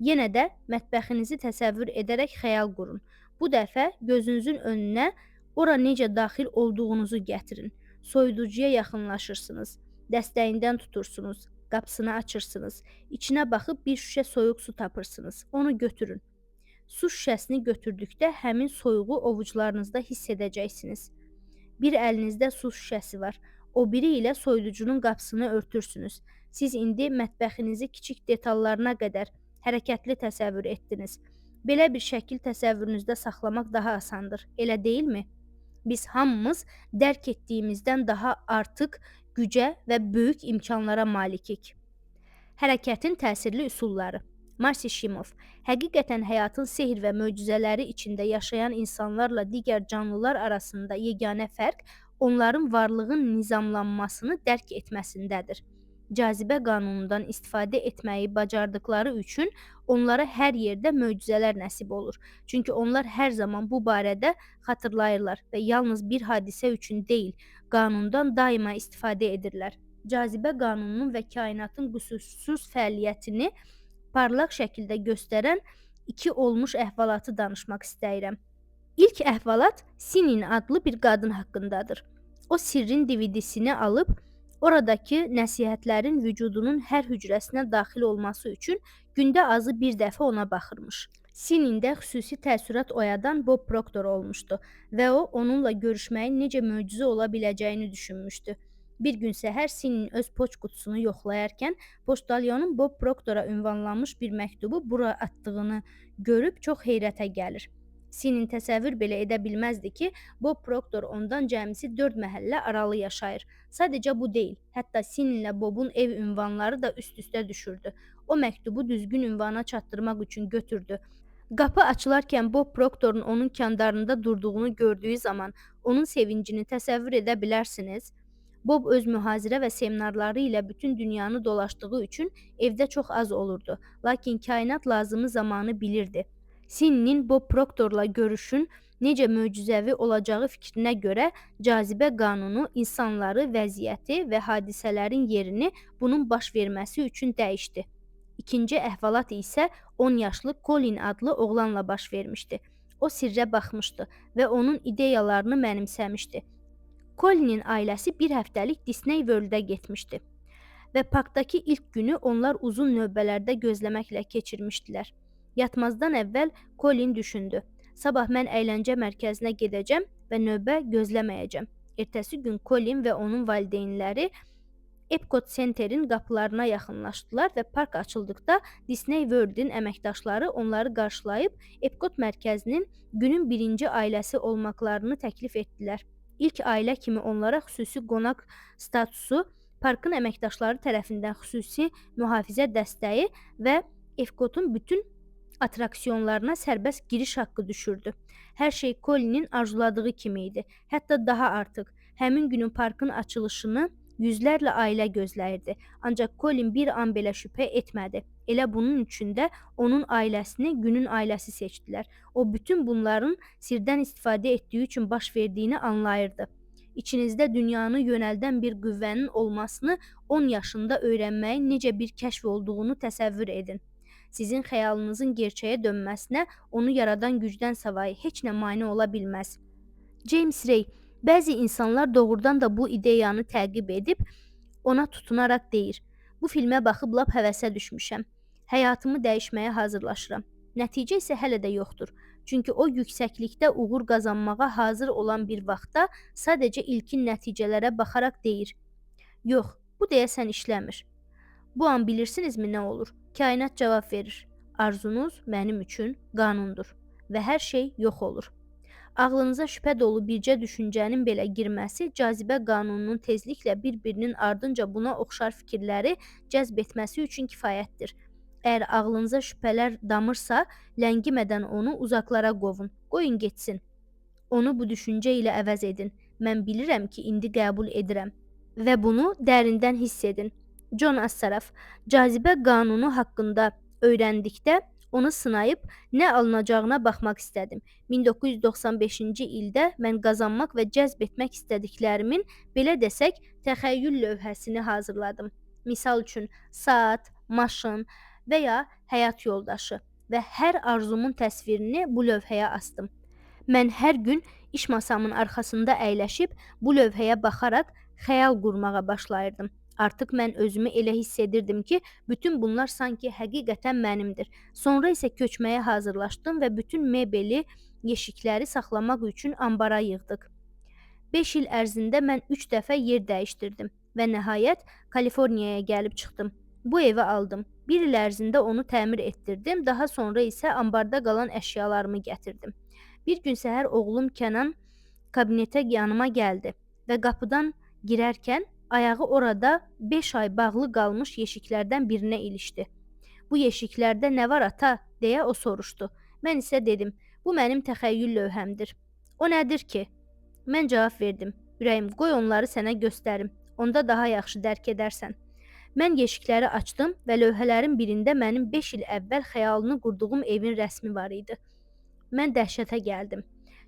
Yenə də mətbəxinizi təsəvvür edərək xəyal qurun. Bu dəfə gözünüzün önünə ora necə daxil olduğunuzu gətirin. Soyuducuya yaxınlaşırsınız, dəstəyindən tutursunuz, qapısını açırsınız, içinə baxıb bir şüşə soyuq su tapırsınız, onu götürün. Su şüşəsini götürdükdə həmin soyuğu ovucularınızda hiss edəcəksiniz. Bir əlinizdə su şüşəsi var, o biri ilə soyuducunun qapısını örtürsünüz. Siz indi mətbəxinizi kiçik detallarına qədər hərəkətli təsəvvür etdiniz. Belə bir şəkil təsəvvürünüzdə saxlamaq daha asandır, elə deyilmi? Biz hamımız dərk etdiyimizdən daha artıq gücə və böyük imkanlara malikik. Hərəkətin təsirli üsulları. Marsi Shimoff. Həqiqətən həyatın sehr və möcüzələri içində yaşayan insanlarla digər canlılar arasında yeganə fərq onların varlığın nizamlanmasını dərk etməsindədir. Cazibə qanunundan istifadə etməyi bacardıqları üçün onlara hər yerdə möcüzələr nəsib olur. Çünki onlar hər zaman bu barədə xatırlayırlar və yalnız bir hadisə üçün deyil, qanundan daima istifadə edirlər. Cazibə qanununun və kainatın qüsursuz fəaliyyətini parlaq şəkildə göstərən iki olmuş əhvalatı danışmaq istəyirəm. İlk əhvalat Sinin adlı bir qadın haqqındadır. O sirrin DVD-sini alıb oradakı nəsihətlərin vücudunun hər hücrəsinə daxil olması üçün gündə azı bir dəfə ona baxırmış. Sinində xüsusi təəssürat oyadan Bob Proctor olmuşdu və o onunla görüşməyin necə möcüzə ola biləcəyini düşünmüşdü. Bir gün səhər Sinin öz poçt qutusunu yoxlayarkən poçtalyonun Bob Proctora ünvanlanmış bir məktubu bura atdığını görüb çox heyrətə gəlir. Sinin təsəvvür belə edə bilməzdi ki, Bob Proctor ondan cəmisi 4 məhəllə aralı yaşayır. Sadəcə bu deyil, hətta Sininlə Bobun ev ünvanları da üst-üstə düşürdü. O məktubu düzgün ünvana çatdırmaq üçün götürdü. Qapı açılarkən Bob Proctorun onun kandarında durduğunu gördüyü zaman onun sevincini təsəvvür edə bilərsiniz. Bob öz mühazirə və seminarları ilə bütün dünyanı dolaşdığı üçün evdə çox az olurdu. Lakin kainat lazımı zamanı bilirdi. Sininin Bob Proctorla görüşün necə möcüzəvi olacağı fikrinə görə cazibə qanunu insanları, vəziyyəti və hadisələrin yerini bunun baş verməsi üçün dəyişdi. İkinci əhvalat isə 10 yaşlı Colin adlı oğlanla baş vermişdi. O sirrə baxmışdı və onun ideyalarını mənimsəmişdi. Colinin ailəsi bir həftəlik Disney World-ə getmişdi və parkdakı ilk günü onlar uzun növbələrdə gözləməklə keçirmişdilər. Yatmazdan əvvəl Colin düşündü. Sabah mən əyləncə mərkəzinə gedəcəm və növbə gözləməyəcəm. Ertəsi gün Colin və onun valideynləri Epcot Centerin qapılarına yaxınlaşdılar və park açıldıqda Disney World-in əməkdaşları onları qarşılayıb Epcot mərkəzinin günün birinci ailəsi olmaqlarını təklif etdilər. İlk ailə kimi onlara xüsusi qonaq statusu, parkın əməkdaşları tərəfindən xüsusi mühafizə dəstəyi və Epcotun bütün atraksiyonlarına sərbəst giriş haqqı düşürdü. Hər şey Colinin arzuladığı kimi idi. Hətta daha artıq. Həmin günün parkın açılışını yüzlərlə ailə gözləyirdi. Ancaq Colin bir an belə şübhə etmədi. Elə bunun üçün də onun ailəsini günün ailəsi seçdilər. O bütün bunların sirdən istifadə etdiyi üçün baş verdiyini anlayırdı. İçinizdə dünyanı yönəldən bir qüvvənin olmasını 10 yaşında öyrənməyin necə bir kəşf olduğunu təsəvvür edin. Sizin xəyalınızın gerçəyə dönməsinə onu yaradan gücdən savayı heç nə mane ola bilməz. James Ray, bəzi insanlar doğrudan da bu ideyanı təqib edib, ona tutunaraq deyir. Bu filmə baxıb lap həvəsə düşmüşəm. Həyatımı dəyişməyə hazırlaşıram. Nəticə isə hələ də yoxdur. Çünki o yüksəklikdə uğur qazanmağa hazır olan bir vaxtda sadəcə ilkin nəticələrə baxaraq deyir. Yox, bu deyəsən işləmir. Bu an bilirsinizmi nə olur? Kainat cavab verir. Arzunuz mənim üçün qanundur və hər şey yox olur. Ağlınıza şübhə dolu bircə düşüncənin belə girməsi cazibə qanununun tezliklə bir-birinin ardınca buna oxşar fikirləri cəzb etməsi üçün kifayətdir. Əgər ağlınıza şübhələr damırsa, ləngimədən onu uzaqlara qovun, qoyun getsin. Onu bu düşüncə ilə əvəz edin. Mən bilirəm ki, indi qəbul edirəm və bunu dərindən hiss edin. John Assaraf, cazibə qanunu haqqında öyrəndikdə onu sınayıb nə alınacağına baxmaq istədim. 1995-ci ildə mən qazanmaq və cəzb etmək istədiklərimin, belə desək, təxəyyül lövhəsini hazırladım. Misal üçün, saat, maşın və ya həyat yoldaşı və hər arzumun təsvirini bu lövhəyə astım. Mən hər gün iş masamın arxasında əyləşib bu lövhəyə baxaraq xəyal qurmağa başlayırdım. Artıq mən özümü elə hiss edirdim ki, bütün bunlar sanki həqiqətən mənimdir. Sonra isə köçməyə hazırlaşdım və bütün mebeli, yeşikləri saxlamaq üçün ambara yığdıq. 5 il ərzində mən 3 dəfə yer dəyişdirdim və nəhayət Kaliforniyaya gəlib çıxdım. Bu evi aldım. Bir il ərzində onu təmir etdirdim, daha sonra isə ambarda qalan əşyalarımı gətirdim. Bir gün səhər oğlum Kənan kabinetə yanıma gəldi və qapıdan girərkən ayağı orada 5 ay bağlı qalmış yeşiklərdən birinə ilişdi. Bu yeşiklərdə nə var ata, deyə o soruşdu. Mən isə dedim, bu mənim təxəyyül lövhəmdir. O nədir ki? Mən cavab verdim. Ürəyim, qoy onları sənə göstərim. Onda daha yaxşı dərk edərsən. Mən yeşikləri açdım və lövhələrin birində mənim 5 il əvvəl xəyalını qurduğum evin rəsmi var idi. Mən dəhşətə gəldim.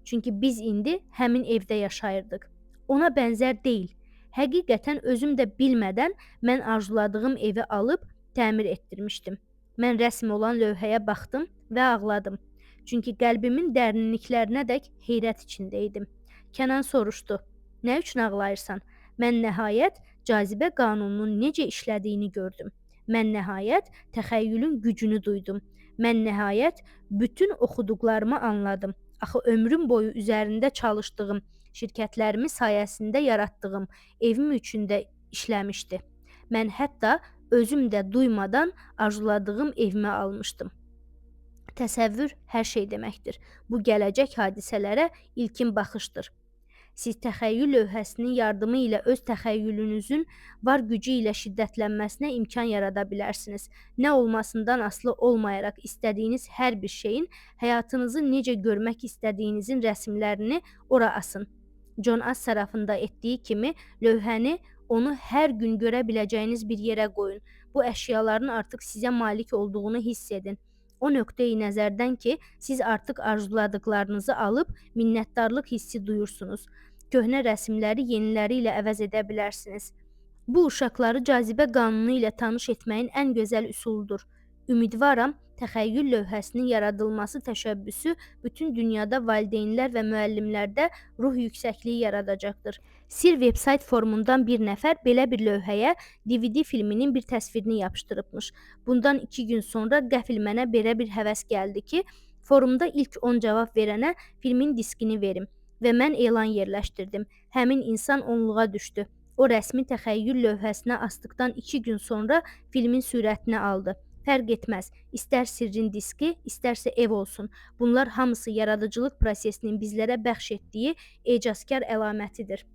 Çünki biz indi həmin evdə yaşayırdıq. Ona bənzər deyil. Həqiqətən özüm də bilmədən mən arzuladığım evi alıb təmir etdirmişdim. Mən rəsm olan lövhəyə baxdım və ağladım. Çünki qəlbimin dərinliklərinədək heyrət içində idim. Kənan soruşdu, nə üçün ağlayırsan? Mən nəhayət cazibə qanununun necə işlədiyini gördüm. Mən nəhayət təxəyyülün gücünü duydum. Mən nəhayət bütün oxuduqlarımı anladım. Axı ömrüm boyu üzərində çalışdığım, şirkətlərimi sayəsində yaratdığım evim üçün də işləmişdi. Mən hətta özüm də duymadan arzuladığım evimi almışdım. Təsəvvür hər şey deməkdir. Bu gələcək hadisələrə ilkin baxışdır. Siz təxəyyül lövhəsinin yardımı ilə öz təxəyyülünüzün var gücü ilə şiddətlənməsinə imkan yarada bilərsiniz. Nə olmasından asılı olmayaraq istədiyiniz hər bir şeyin, həyatınızı necə görmək istədiyinizin rəsimlərini ora asın. John Assarafın da etdiyi kimi lövhəni onu hər gün görə biləcəyiniz bir yerə qoyun. Bu əşyaların artıq sizə malik olduğunu hiss edin. O nöqteyi nəzərdən ki, siz artıq arzuladıqlarınızı alıb minnətdarlıq hissi duyursunuz. Köhnə rəsimləri yeniləri ilə əvəz edə bilərsiniz. Bu, uşaqları cazibə qanunu ilə tanış etməyin ən gözəl üsuludur. Ümidvaram, Təxəyyül lövhəsinin yaradılması təşəbbüsü bütün dünyada valideynlər və müəllimlərdə ruh yüksəkliyi yaradacaqdır. Sir veb-sayt forumundan bir nəfər belə bir lövhəyə DVD filminin bir təsvirini yapışdırıbmış. Bundan 2 gün sonra qəfil mənə belə bir həvəs gəldi ki, forumda ilk 10 cavab verənə filmin diskini verim və mən elan yerləşdirdim. Həmin insan onluğa düşdü. O rəsmi təxəyyül lövhəsinə asdıqdan 2 gün sonra filmin sürətini aldı. Fərq etməz, istər sirrin diski, istərsə ev olsun. Bunlar hamısı yaradıcılıq prosesinin bizlərə bəxş etdiyi ecazkar əlamətidir.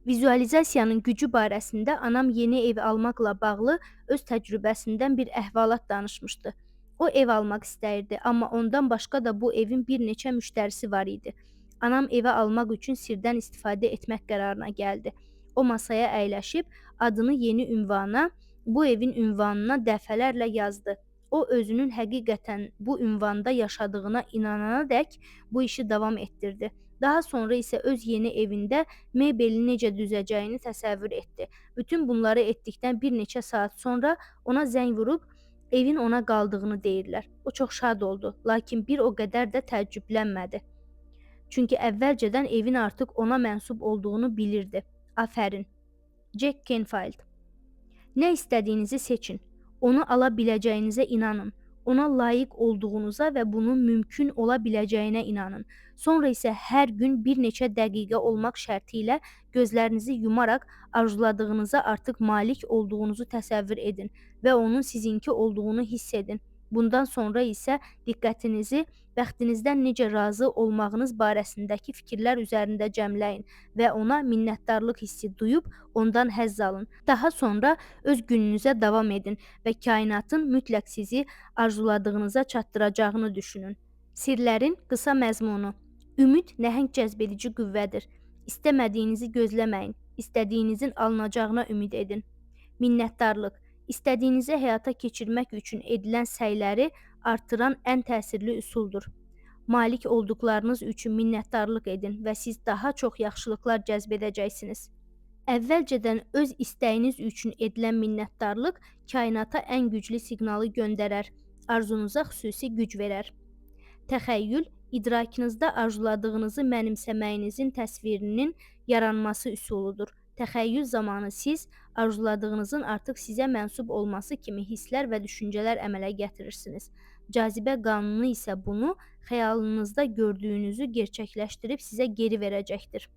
Vizualizasiyanın gücü barəsində anam yeni ev almaqla bağlı öz təcrübəsindən bir əhvalat danışmışdı. O ev almaq istəyirdi, amma ondan başqa da bu evin bir neçə müştərisi var idi. Anam evə almaq üçün sirdən istifadə etmək qərarına gəldi. O masaya əyləşib adını yeni ünvana, bu evin ünvanına dəfələrlə yazdı. O özünün həqiqətən bu ünvanda yaşadığına inanana dək bu işi davam etdirdi. Daha sonra isə öz yeni evində mebeli necə düzəcəyini təsəvvür etdi. Bütün bunları etdikdən bir neçə saat sonra ona zəng vurub evin ona qaldığını deyirlər. O çox şad oldu, lakin bir o qədər də təəccüblənmədi. Çünki əvvəlcədən evin artıq ona mənsub olduğunu bilirdi. Afərin. Jack Canfield. Nə istədiyinizi seçin. Onu ala biləcəyinizə inanın. Ona layiq olduğunuza və bunun mümkün ola biləcəyinə inanın. Sonra isə hər gün bir neçə dəqiqə olmaq şərti ilə gözlərinizi yumaraq arzuladığınıza artıq malik olduğunuzu təsəvvür edin və onun sizinki olduğunu hiss edin. Bundan sonra isə diqqətinizi bəxtinizdən necə razı olmağınız barəsindəki fikirlər üzərində cəmləyin və ona minnətdarlıq hissi duyub ondan həzz alın. Daha sonra öz gününüzə davam edin və kainatın mütləq sizi arzuladığınıza çatdıracağını düşünün. Sirlərin qısa məzmunu. Ümid nəhəng cəzbedici qüvvədir. İstəmədiyinizi gözləməyin, istədiyinizin alınacağına ümid edin. Minnətdarlıq. İstədiyinizi həyata keçirmək üçün edilən səyləri artıran ən təsirli üsuldur. Malik olduqlarınız üçün minnətdarlıq edin və siz daha çox yaxşılıqlar cəzb edəcəksiniz. Əvvəlcədən öz istəyiniz üçün edilən minnətdarlıq kainata ən güclü siqnalı göndərər, arzunuza xüsusi güc verər. Təxəyyül, idrakınızda arzuladığınızı mənimsəməyinizin təsvirinin yaranması üsuludur. Təxəyyül zamanı siz arzuladığınızın artıq sizə mənsub olması kimi hisslər və düşüncələr əmələ gətirirsiniz. Cazibə qanunu isə bunu xəyalınızda gördüyünüzü gerçəkləşdirib sizə geri verəcəkdir.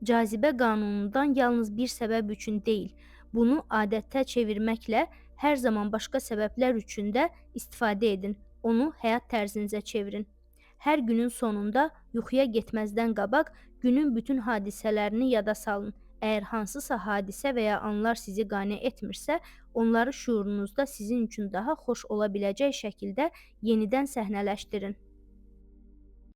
Cazibə qanunundan yalnız bir səbəb üçün deyil, bunu adətə çevirməklə hər zaman başqa səbəblər üçün də istifadə edin. Onu həyat tərzinizə çevirin. Hər günün sonunda yuxuya getməzdən qabaq günün bütün hadisələrini yada salın. Əgər hansısa hadisə və ya anlar sizi qane etmirsə, onları şüurunuzda sizin üçün daha xoş ola biləcək şəkildə yenidən səhnələşdirin.